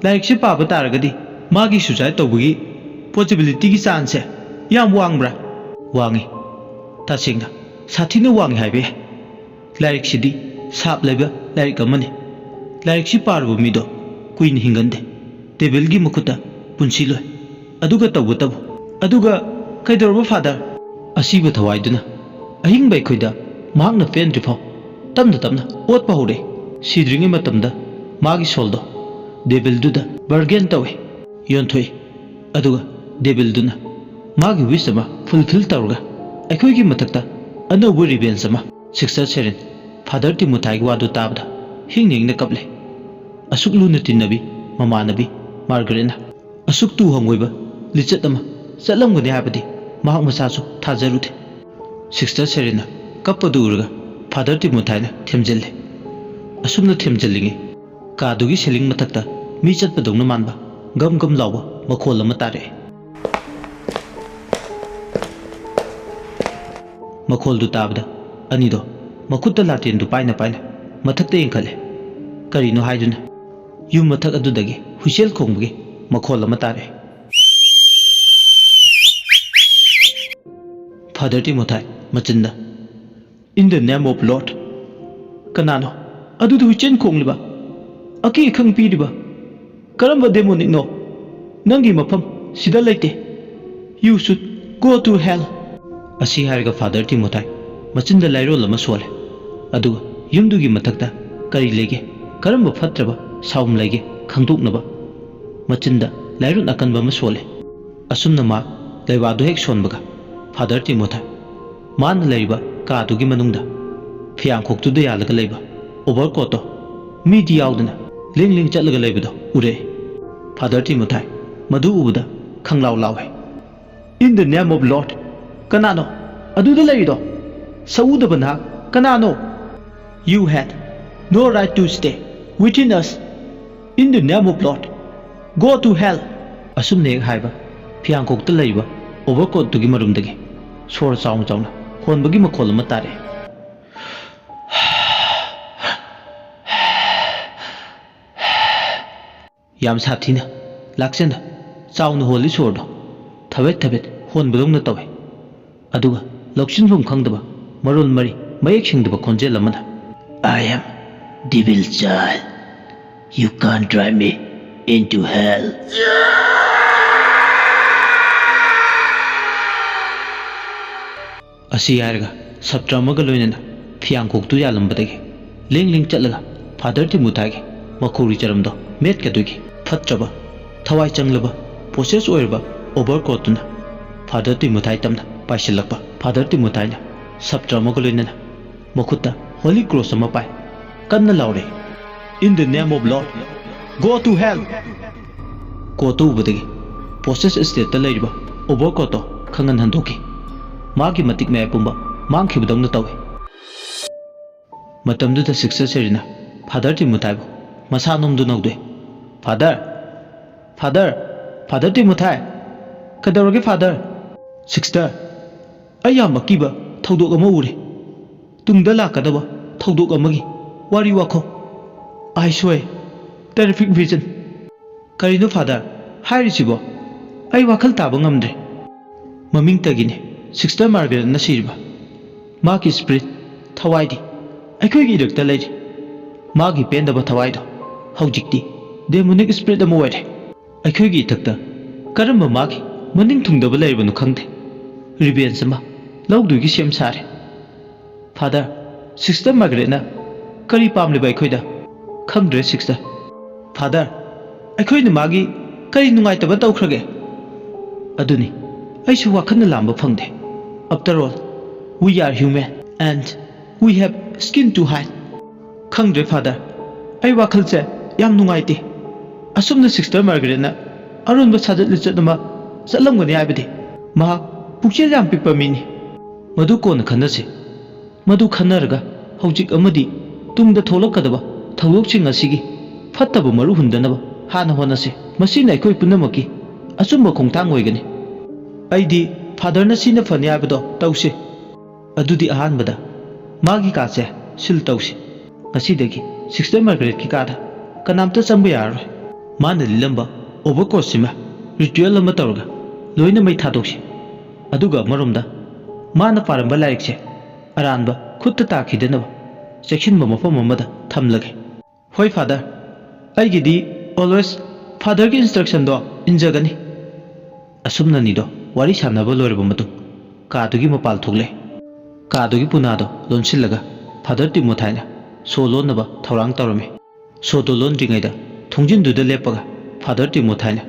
ꯂꯥꯏꯔꯤꯛꯁꯦ ꯄꯥꯕ ꯇꯥꯔꯒꯗꯤ ꯃꯥꯒꯤ ꯁꯨꯁꯥꯏꯠ ꯇꯧꯕꯒꯤ ꯄꯣꯁꯤꯕꯤꯂꯤꯇꯤꯒꯤ ꯆꯥꯟꯁꯁꯦ ꯌꯥꯝ ꯋꯥꯡꯕ꯭ꯔꯥ?" "ꯋꯥꯡꯉꯤ꯫ ꯇꯁꯦꯡꯅ ꯁꯥꯊꯤꯅ ꯋꯥꯡꯉꯤ ꯍꯥꯏꯕ ꯌꯥꯏ꯫ ꯂꯥꯏꯔꯤꯛꯁꯤꯗꯤ ꯁꯥꯞ ꯂꯩꯕ ꯂꯥꯏꯔꯤꯛ ꯑꯃꯅꯤ꯫ ꯂꯥꯏꯔꯤꯛꯁꯤ ꯄꯥꯔꯨꯕ ꯃꯤꯗꯣ ꯀꯨꯏꯅ ꯍꯤꯡꯒꯟꯗꯦ꯫ ꯗꯦꯚꯤꯜꯒꯤ ꯃꯈꯨꯠꯇ ꯄꯨꯟꯁꯤꯂꯣꯏ꯫ ꯑꯗꯨꯒ ꯇꯧꯕꯇꯕꯨ꯫" "ꯑꯗꯨꯒ ꯀꯩꯗꯧꯔꯕ, ꯐꯥꯗꯔ?" "ꯑꯁꯤꯕ ꯊꯋꯥꯏꯗꯨꯅ ꯑꯍꯤꯡꯕ ꯑꯩꯈꯣꯏꯗ ꯃꯍꯥꯛꯅ ꯄꯦꯟꯗ꯭ꯔꯤꯐꯥꯎ ꯇꯞꯅ ꯇꯞꯅ ꯑꯣꯠꯄ ꯍꯧꯔꯛꯏ꯫ ꯁꯤꯗ꯭ꯔꯤꯉꯩ ꯃꯇꯝꯗ ꯃꯥꯒꯤ ꯁꯣꯜꯗꯣ ꯗꯦꯚꯤꯜꯗꯨꯗ ꯕꯔꯒꯦꯟ ꯇꯧꯏ, ꯌꯣꯟꯊꯣꯛꯏ꯫ ꯑꯗꯨꯒ ꯗꯦꯕꯤꯜꯗꯨꯅ ꯃꯥꯒꯤ ꯋꯤꯁ ꯑꯃ ꯐꯨꯜꯐꯤꯜ ꯇꯧꯔꯒ ꯑꯩꯈꯣꯏꯒꯤ ꯃꯊꯛꯇ ꯑꯅꯧꯕ ꯔꯤꯚꯦꯟꯖ ꯑꯃ꯫ ꯁꯤꯁꯇꯔ ꯁꯦꯔꯤꯟ ꯐꯥꯗꯔ ꯇꯤꯃꯣꯊꯥꯏꯒꯤ ꯋꯥꯗꯨ ꯇꯥꯕꯗ ꯍꯤꯡ ꯍꯤꯡꯅ ꯀꯞꯂꯦ꯫ ꯑꯁꯨꯛ ꯂꯨꯅ ꯇꯤꯟꯅꯕꯤ ꯃꯃꯥꯟꯅꯕꯤ ꯃꯥꯔꯒꯔꯦꯠꯅ ꯑꯁꯨꯛ ꯇꯨ ꯍꯪꯒꯣꯏꯕ ꯂꯤꯆꯠ ꯑꯃ ꯆꯠꯂꯝꯒꯅꯤ ꯍꯥꯏꯕꯗꯤ ꯃꯍꯥꯛ ꯃꯁꯥꯁꯨ ꯊꯥꯖꯔꯨꯗꯦ꯫ ꯁꯤꯁꯇꯔ ꯁꯦꯔꯤꯟꯅ ꯀꯞꯄꯗꯨ ꯎꯔꯒ ꯐꯥꯗꯔ ꯇꯤꯃꯣꯊꯥꯏꯅ ꯊꯦꯝꯖꯤꯜꯂꯦ꯫ ꯑꯁꯨꯝꯅ ꯊꯦꯝꯖꯤꯜꯂꯤꯉꯩ ꯀꯥꯗꯨꯒꯤ ꯁꯤꯂꯤꯡ ꯃꯊꯛꯇ ꯃꯤ ꯆꯠꯄꯗꯧꯅ ꯃꯥꯟꯕ ꯒꯝ ꯒꯝ ꯂꯥꯎꯕ ꯃꯈꯣꯜ ꯑꯃ ꯇꯥꯔꯛꯑꯦ꯫ ꯃꯈꯣꯜꯗꯨ ꯇꯥꯕꯗ ꯑꯅꯤꯗꯣ ꯃꯈꯨꯠꯇ ꯂꯥꯇꯦꯟꯗꯨ ꯄꯥꯏꯅ ꯄꯥꯏꯅ ꯃꯊꯛꯇ ꯌꯦꯡꯈꯠꯂꯦ꯫ ꯀꯔꯤꯅꯣ ꯍꯥꯏꯗꯨꯅ ꯌꯨꯝ ꯃꯊꯛ ꯑꯗꯨꯗꯒꯤ ꯍꯨꯏꯁꯦꯜ ꯈꯣꯡꯕꯒꯤ ꯃꯈꯣꯜ ꯑꯃ ꯇꯥꯔꯛꯑꯦ꯫ ꯐꯥꯗꯔ ꯇꯤꯃꯣꯊꯥꯏ ꯃꯆꯤꯟꯗ, "In the name of Lord, ꯀꯅꯥꯅꯣ ꯑꯗꯨꯗ ꯍꯨꯏꯆꯦꯟ ꯈꯣꯡꯂꯤꯕ, ꯑꯀꯤ ꯑꯈꯪ ꯄꯤꯔꯤꯕ? ꯀꯔꯝꯕ ꯗꯦꯃꯣꯅꯤꯛꯅꯣ? ꯅꯪꯒꯤ ꯃꯐꯝ ꯁꯤꯗ ꯂꯩꯇꯦ꯫ You should go to hell!" ꯑꯁꯤ ꯍꯥꯏꯔꯒ ꯐꯥꯗꯔ ꯇꯤꯃꯣꯊꯥꯏ ꯃꯆꯤꯟꯗ ꯂꯥꯏꯔꯣꯜ ꯑꯃ ꯁꯣꯜꯂꯦ꯫ ꯑꯗꯨꯒ ꯌꯨꯝꯗꯨꯒꯤ ꯃꯊꯛꯇ ꯀꯔꯤ ꯂꯩꯒꯦ, ꯀꯔꯝꯕ ꯐꯠꯇ꯭ꯔꯕ ꯁꯥꯎꯝ ꯂꯩꯒꯦ ꯈꯪꯗꯣꯛꯅꯕ ꯃꯆꯤꯟꯗ ꯂꯥꯏꯔꯣꯜ ꯑꯀꯟꯕ ꯑꯃ ꯁꯣꯜꯂꯦ꯫ ꯑꯁꯨꯝꯅ ꯃꯥ ꯂꯩꯋꯥꯗꯨ ꯍꯦꯛ ꯁꯣꯟꯕꯒ ꯐꯥꯗꯔ ꯇꯤꯃꯣꯊꯥꯏ ꯃꯥꯅ ꯂꯩꯔꯤꯕ ꯀꯥꯗꯨꯒꯤ ꯃꯅꯨꯡꯗ ꯐꯤꯌꯥꯡꯈꯣꯛꯇꯨꯗ ꯌꯥꯜꯂꯒ ꯂꯩꯕ ꯑꯣꯚꯔꯀꯣꯠꯇꯣ ꯃꯤꯗꯤ ꯌꯥꯎꯗꯅ ꯂꯦꯡ ꯂꯦꯡ ꯆꯠꯂꯒ ꯂꯩꯕꯗꯣ ꯎꯔꯛꯑꯦ꯫ ꯐꯥꯗꯔ ꯇꯤꯃꯣꯊꯥꯏ ꯃꯗꯨ ꯎꯕꯗ ꯈꯪꯂꯥꯎ ꯂꯥꯎꯋꯦ꯫ "In the name of Lord, ꯀꯅꯥꯅꯣ ꯑꯗꯨꯗ ꯂꯩꯔꯤꯗꯣ? ꯁꯛꯎꯗꯕ ꯅꯍꯥꯛ ꯀꯅꯥꯅꯣ? You had no right to stay within us. In the name of Lord, go to hell!" ꯑꯁꯨꯝꯅ ꯍꯦꯛ ꯍꯥꯏꯕ ꯐꯤꯌꯥꯡꯈꯣꯛꯇ ꯂꯩꯕ ꯑꯣꯚꯔꯀꯣꯠꯇꯨꯒꯤ ꯃꯔꯨꯝꯗꯒꯤ ꯁꯣꯔ ꯆꯥꯎꯅ ꯆꯥꯎꯅ ꯍꯣꯟꯕꯒꯤ ꯃꯈꯣꯜ ꯑꯃ ꯇꯥꯔꯛꯑꯦ꯫ ꯌꯥꯝ ꯁꯥꯊꯤꯅ, ꯂꯥꯛꯆꯅ, ꯆꯥꯎꯅ ꯍꯣꯜꯂꯤ ꯁꯣꯔꯗꯣ꯫ ꯊꯕꯦꯠ ꯊꯕꯦꯠ ꯍꯣꯟꯕꯗꯧꯅ ꯇꯧꯏ꯫ ꯑꯗꯨꯒ ꯂꯧꯁꯤꯟꯐꯝ ꯈꯪꯗꯕ, ꯃꯔꯣꯜ ꯃꯔꯤ ꯃꯌꯦꯛ ꯁꯦꯡꯗꯕ ꯈꯣꯟꯖꯦꯜ ꯑꯃꯅ, "I am devil child. You can't drive me into hell." ꯑꯁꯤ ꯍꯥꯏꯔꯒ ꯁꯞꯇ꯭ꯔ ꯑꯃꯒ ꯂꯣꯏꯅꯅ ꯐꯤꯌꯥꯡꯈꯣꯛꯇꯨ ꯌꯥꯜꯂꯝꯕꯗꯒꯤ ꯂꯦꯡ ꯂꯦꯡ ꯆꯠꯂꯒ ꯐꯥꯗꯔ ꯇꯤꯃꯣꯊꯥꯏꯒꯤ ꯃꯈꯧꯔꯤ ꯆꯔꯝꯗꯣ ꯃꯦꯠꯀꯗꯣꯏꯒꯤ ꯐꯠꯇ꯭ꯔꯕ, ꯊꯋꯥꯏ ꯆꯪꯂꯕ ꯄꯣꯠ ꯄꯣꯁꯦꯁ ꯑꯣꯏꯔꯕ ꯑꯣꯚꯔꯀꯣꯠꯇꯨꯅ ꯐꯥꯗꯔ ꯇꯤꯃꯣꯊꯥꯏ ꯇꯝꯅ ꯄꯥꯏꯁꯤꯜꯂꯛꯄ꯫ ꯐꯥꯗꯔ ꯇꯤꯃꯣꯊꯥꯏꯅ ꯁꯞꯇ꯭ꯔ ꯑꯃꯒ ꯂꯣꯏꯅꯅ ꯃꯈꯨꯠꯇ ꯍꯣꯂꯤ ꯀ꯭ꯔꯣꯁ ꯑꯃ ꯄꯥꯏ ꯀꯟꯅ ꯂꯥꯎꯔꯛꯏ, "In the name of Lord, go to hell!" ꯀꯣꯠꯇꯨ ꯎꯕꯗꯒꯤ ꯄꯣꯁꯦꯁ ꯁ꯭ꯇꯦꯠꯇ ꯂꯩꯔꯤꯕ ꯑꯣꯚꯔꯀꯣꯠꯇꯣ ꯈꯪꯍꯟ ꯍꯟꯗꯣꯛꯈꯤ꯫ ꯃꯥꯒꯤ ꯃꯇꯤꯛ ꯃꯌꯥꯏ ꯄꯨꯝꯕ ꯃꯥꯡꯈꯤꯕꯗꯧꯅ ꯇꯧꯏ꯫ ꯃꯇꯝꯗꯨꯗ ꯁꯤꯁꯇꯔ ꯁꯦꯔꯤꯅ ꯐꯥꯗꯔ ꯇꯤꯃꯣꯊꯥꯏꯕꯨ ꯃꯁꯥ ꯅꯣꯝꯗꯨ ꯅꯧꯗꯣꯛꯏ꯫ "ꯐꯥꯗꯔ! ꯐꯥꯗꯔ! ꯐꯥꯗꯔ ꯇꯤꯃꯣꯊꯥꯏ!" "ꯀꯩꯗꯧꯔꯒꯦ ꯐꯥꯗꯔ?" "ꯁꯤꯁꯇꯔ, ꯑꯩ ꯌꯥꯝ ꯑꯀꯤꯕ ꯊꯧꯗꯣꯛ ꯑꯃ ꯎꯔꯦ꯫ ꯇꯨꯡꯗ ꯂꯥꯛꯀꯗꯕ ꯊꯧꯗꯣꯛ ꯑꯃꯒꯤ ꯋꯥꯔꯤ ꯋꯥꯈꯣ꯫ I swear, terrific vision!" "ꯀꯔꯤꯅꯣ ꯐꯥꯗꯔ ꯍꯥꯏꯔꯤꯁꯤꯕꯣ? ꯑꯩ ꯋꯥꯈꯜ ꯇꯥꯕ ꯉꯝꯗ꯭ꯔꯦ꯫" "ꯃꯃꯤꯡꯇꯒꯤꯅꯦ ꯁꯤꯁꯇꯔ ꯃꯥꯔꯒꯔꯦꯠꯅ ꯁꯤꯔꯤꯕ꯫ ꯃꯥꯒꯤ ꯁ꯭ꯄꯤꯔꯤꯠ, ꯊꯋꯥꯏꯗꯤ ꯑꯩꯈꯣꯏꯒꯤ ꯏꯔꯛꯇ ꯂꯩꯔꯤ꯫ ꯃꯥꯒꯤ ꯄꯦꯟꯗꯕ ꯊꯋꯥꯏꯗꯣ ꯍꯧꯖꯤꯛꯇꯤ ꯗꯦꯃꯣꯅꯤꯛ ꯁ꯭ꯄꯤꯔꯤꯠ ꯑꯃ ꯑꯣꯏꯔꯦ꯫ ꯑꯩꯈꯣꯏꯒꯤ ꯏꯊꯛꯇ ꯀꯔꯝꯕ ꯃꯥꯒꯤ ꯃꯅꯤꯡ ꯊꯨꯡꯗꯕ ꯂꯩꯔꯤꯕꯅꯣ ꯈꯪꯗꯦ꯫ ꯔꯤꯚꯦꯟꯖ ꯑꯃ ꯂꯧꯗꯣꯏꯒꯤ ꯁꯦꯝ ꯁꯥꯔꯦ꯫" "ꯐꯥꯗꯔ, ꯁꯤꯁꯇꯔ ꯃꯥꯔꯒꯔꯦꯠꯅ ꯀꯔꯤ ꯄꯥꯝꯂꯤꯕ ꯑꯩꯈꯣꯏꯗ?" "ꯈꯪꯗ꯭ꯔꯦ ꯁꯤꯁꯇꯔ꯫" "ꯐꯥꯗꯔ, ꯑꯩꯈꯣꯏꯅ ꯃꯥꯒꯤ ꯀꯔꯤ ꯅꯨꯡꯉꯥꯏꯇꯕ ꯇꯧꯈ꯭ꯔꯒꯦ?" "ꯑꯗꯨꯅꯤ ꯑꯩꯁꯨ ꯋꯥꯈꯜꯅ ꯂꯥꯝꯕ ꯐꯪꯗꯦ꯫ After all, we are human and we have skin to hide." "ꯈꯪꯗ꯭ꯔꯦ ꯐꯥꯗꯔ, ꯑꯩ ꯋꯥꯈꯜꯁꯦ ꯌꯥꯝ ꯅꯨꯡꯉꯥꯏꯇꯦ꯫ ꯑꯁꯨꯝꯅ ꯁꯤꯁꯇꯔ ꯃꯥꯔꯒꯔꯦꯠꯅ ꯑꯔꯣꯟꯕ ꯁꯥꯖꯠ ꯂꯤꯆꯠ ꯑꯃ ꯆꯠꯂꯝꯒꯅꯤ ꯍꯥꯏꯕꯗꯤ꯫ ꯃꯍꯥꯛ ꯄꯨꯛꯆꯦꯜ ꯌꯥꯝ ꯄꯤꯛꯄ ꯃꯤꯅꯤ꯫" "ꯃꯗꯨ ꯀꯣꯟꯅ ꯈꯟꯅꯁꯤ꯫ ꯃꯗꯨ ꯈꯟꯅꯔꯒ ꯍꯧꯖꯤꯛ ꯑꯃꯗꯤ ꯇꯨꯡꯗ ꯊꯣꯛꯂꯛꯀꯗꯕ ꯊꯧꯗꯣꯛꯁꯤꯡ ꯑꯁꯤꯒꯤ ꯐꯠꯇꯕ ꯃꯔꯨ ꯍꯨꯟꯗꯅꯕ ꯍꯥꯟꯅ ꯍꯣꯠꯅꯁꯤ꯫ ꯃꯁꯤꯅ ꯑꯩꯈꯣꯏ ꯄꯨꯝꯅꯃꯛꯀꯤ ꯑꯆꯨꯝꯕ ꯈꯣꯡꯊꯥꯡ ꯑꯣꯏꯒꯅꯤ꯫" "ꯑꯩꯗꯤ ꯐꯥꯗꯔꯅ ꯁꯤꯅ ꯐꯅꯤ ꯍꯥꯏꯕꯗꯣ ꯇꯧꯁꯤ꯫" "ꯑꯗꯨꯗꯤ ꯑꯍꯥꯟꯕꯗ ꯃꯥꯒꯤ ꯀꯥꯁꯦ ꯁꯤꯜ ꯇꯧꯁꯤ꯫ ꯉꯁꯤꯗꯒꯤ ꯁꯤꯁꯇꯔ ꯃꯥꯔꯒꯔꯦꯠꯀꯤ ꯀꯥꯗ ꯀꯅꯥꯝꯇ ꯆꯪꯕ ꯌꯥꯔꯔꯣꯏ꯫ ꯃꯥꯅ ꯂꯤꯠꯂꯝꯕ ꯑꯣꯚꯔꯀꯣꯠꯁꯤꯃ ꯔꯤꯆꯨꯋꯦꯜ ꯑꯃ ꯇꯧꯔꯒ ꯂꯣꯏꯅ ꯃꯩ ꯊꯥꯗꯣꯛꯁꯤ꯫ ꯑꯗꯨꯒ ꯑꯃꯔꯣꯝꯗ ꯃꯥꯅ ꯄꯥꯔꯝꯕ ꯂꯥꯏꯔꯤꯛꯁꯦ ꯑꯔꯥꯟꯕ ꯈꯨꯠꯇ ꯇꯥꯈꯤꯗꯅꯕ ꯆꯦꯛꯁꯤꯟꯕ ꯃꯐꯝ ꯑꯃꯗ ꯊꯝꯂꯒꯦ꯫" "ꯍꯣꯏ ꯐꯥꯗꯔ, ꯑꯩꯒꯤꯗꯤ ꯑꯣꯜꯋꯦꯁ ꯐꯥꯗꯔꯒꯤ ꯏꯟꯁꯇ꯭ꯔꯛꯁꯟꯗꯣ ꯏꯟꯖꯒꯅꯤ꯫" ꯑꯁꯨꯝꯅ ꯑꯅꯤꯗꯣ ꯋꯥꯔꯤ ꯁꯥꯟꯅꯕ ꯂꯣꯏꯔꯕ ꯃꯇꯨꯡ ꯀꯥꯗꯨꯒꯤ ꯃꯄꯥꯜ ꯊꯣꯛꯂꯦ꯫ ꯀꯥꯗꯨꯒꯤ ꯄꯨꯅꯥꯗꯣ ꯂꯣꯟꯁꯤꯜꯂꯒ ꯐꯥꯗꯔ ꯇꯤꯃꯣꯊꯥꯏꯅ ꯁꯣ ꯂꯣꯟꯅꯕ ꯊꯧꯔꯥꯡ ꯇꯧꯔꯝꯃꯤ꯫ ꯁꯣꯗꯣ ꯂꯣꯟꯗ꯭ꯔꯤꯉꯩꯗ ꯊꯣꯡꯖꯤꯟꯗꯨꯗ ꯂꯦꯞꯄꯒ ꯐꯥꯗꯔ ꯇꯤꯃꯣꯊꯥꯏꯅ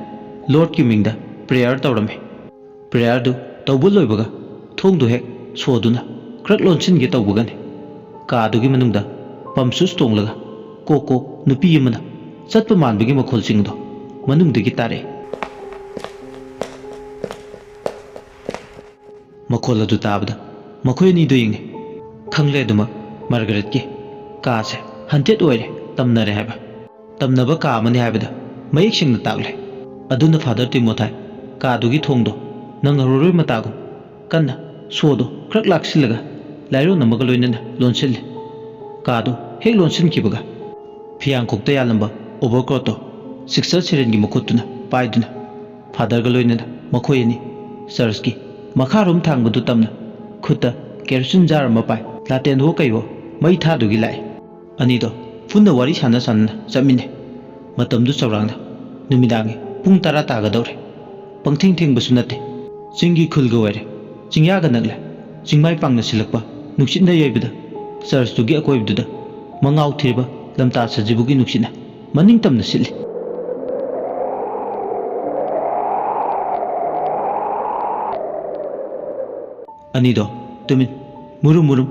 ꯂꯣꯔꯗꯀꯤ ꯃꯤꯡꯗ ꯄ꯭ꯔꯦꯌꯔ ꯇꯧꯔꯝꯃꯤ꯫ ꯄ꯭ꯔꯦꯌꯔꯗꯨ ꯇꯧꯕ ꯂꯣꯏꯕꯒ ꯊꯣꯡꯗꯨ ꯍꯦꯛ ꯁꯣꯗꯨꯅ ꯈ꯭ꯔꯛ ꯂꯣꯟꯁꯤꯟꯒꯦ ꯇꯧꯕꯒꯅꯤ, ꯀꯥꯗꯨꯒꯤ ꯃꯅꯨꯡꯗ ꯄꯝ ꯁꯨꯁ ꯇꯣꯡꯂꯒ ꯀꯣꯛ ꯀꯣꯛ ꯅꯨꯄꯤ ꯑꯃꯅ ꯆꯠꯄ ꯃꯥꯟꯕꯒꯤ ꯃꯈꯣꯜꯁꯤꯡꯗꯣ ꯃꯅꯨꯡꯗꯒꯤ ꯇꯥꯔꯛꯏ꯫ ꯃꯈꯣꯜ ꯑꯗꯨ ꯇꯥꯕꯗ ꯃꯈꯣꯏ ꯑꯅꯤꯗꯨ ꯌꯦꯡꯉꯤ꯫ ꯈꯪꯂꯦ ꯑꯗꯨꯃꯛ ꯃꯥꯔꯒꯔꯦꯠꯀꯤ ꯀꯥꯁꯦ ꯍꯟꯇꯦꯠ ꯑꯣꯏꯔꯦ, ꯇꯝꯅꯔꯦ ꯍꯥꯏꯕ꯫ ꯇꯝꯅꯕ ꯀꯥ ꯑꯃꯅꯤ ꯍꯥꯏꯕꯗ ꯃꯌꯦꯛ ꯁꯦꯡꯅ ꯇꯥꯛꯂꯦ꯫ ꯑꯗꯨꯅ ꯐꯥꯗꯔ ꯇꯤꯃꯣꯊꯥꯏ ꯀꯥꯗꯨꯒꯤ ꯊꯣꯡꯗꯣ ꯅꯪꯍꯧꯔꯔꯣꯏ ꯃꯇꯥꯒꯨꯝ ꯀꯟꯅ ꯁꯣꯗꯣ ꯈ꯭ꯔꯛ ꯂꯥꯛꯁꯤꯜꯂꯒ ꯂꯥꯏꯔꯣꯟ ꯑꯃꯒ ꯂꯣꯏꯅꯅ ꯂꯣꯟꯁꯤꯜꯂꯦ꯫ ꯀꯥꯗꯨ ꯍꯦꯛ ꯂꯣꯟꯁꯤꯟꯈꯤꯕꯒ ꯐꯤꯌꯥꯡꯈꯣꯛꯇ ꯌꯥꯜꯂꯝꯕ ꯑꯣꯚꯔꯀꯣꯠꯇꯣ ꯁꯤꯁꯇꯔ ꯁꯤꯔꯦꯟꯒꯤ ꯃꯈꯨꯠꯇꯨꯅ ꯄꯥꯏꯗꯨꯅ ꯐꯥꯗꯔꯒ ꯂꯣꯏꯅꯅ ꯃꯈꯣꯏ ꯑꯅꯤ ꯆꯔꯆꯀꯤ ꯃꯈꯥꯔꯣꯝ ꯊꯥꯡꯕꯗꯨ ꯇꯝꯅ ꯈꯨꯠꯇ ꯀꯦꯔꯣꯁꯤꯟ ꯖꯥꯔ ꯑꯃ ꯄꯥꯏ ꯂꯥꯇꯦꯟꯋꯣ ꯀꯩꯋꯣ ꯃꯩ ꯊꯥꯗꯨꯒꯤ ꯂꯥꯛꯏ꯫ ꯑꯅꯤꯗꯣ ꯄꯨꯟꯅ ꯋꯥꯔꯤ ꯁꯥꯟꯅ ꯁꯥꯟꯅꯅ ꯆꯠꯃꯤꯟꯅꯩ꯫ ꯃꯇꯝꯗꯨ ꯆꯥꯎꯔꯥꯛꯅ ꯅꯨꯃꯤꯗꯥꯡꯒꯤ ꯄꯨꯡ ꯇꯔꯥ ꯇꯥꯒꯗꯧꯔꯦ꯫ ꯄꯪꯊꯦꯡ ꯊꯦꯡꯕꯁꯨ ꯅꯠꯇꯦ꯫ ꯆꯤꯡꯒꯤ ꯈꯨꯜꯒ ꯑꯣꯏꯔꯦ꯫ ꯆꯤꯡꯌꯥꯒ ꯅꯛꯂꯦ꯫ ꯆꯤꯡꯃꯥꯏ ꯄꯥꯡꯅ ꯁꯤꯜꯂꯛꯄ ꯅꯨꯡꯁꯤꯠꯅ ꯌꯩꯕꯗ ꯆꯔꯆꯇꯨꯒꯤ ꯑꯀꯣꯏꯕꯗꯨꯗ ꯃꯉꯥꯎ ꯊꯤꯔꯕ ꯂꯝꯇꯥ ꯁꯖꯤꯕꯨꯒꯤ ꯅꯨꯡꯁꯤꯠꯅ ꯃꯅꯤꯡ ꯇꯝꯅ ꯁꯤꯠꯂꯤ꯫ ꯑꯅꯤꯗꯣ ꯇꯨꯃꯤꯟ ꯃꯨꯔꯨꯝ ꯃꯨꯔꯨꯝ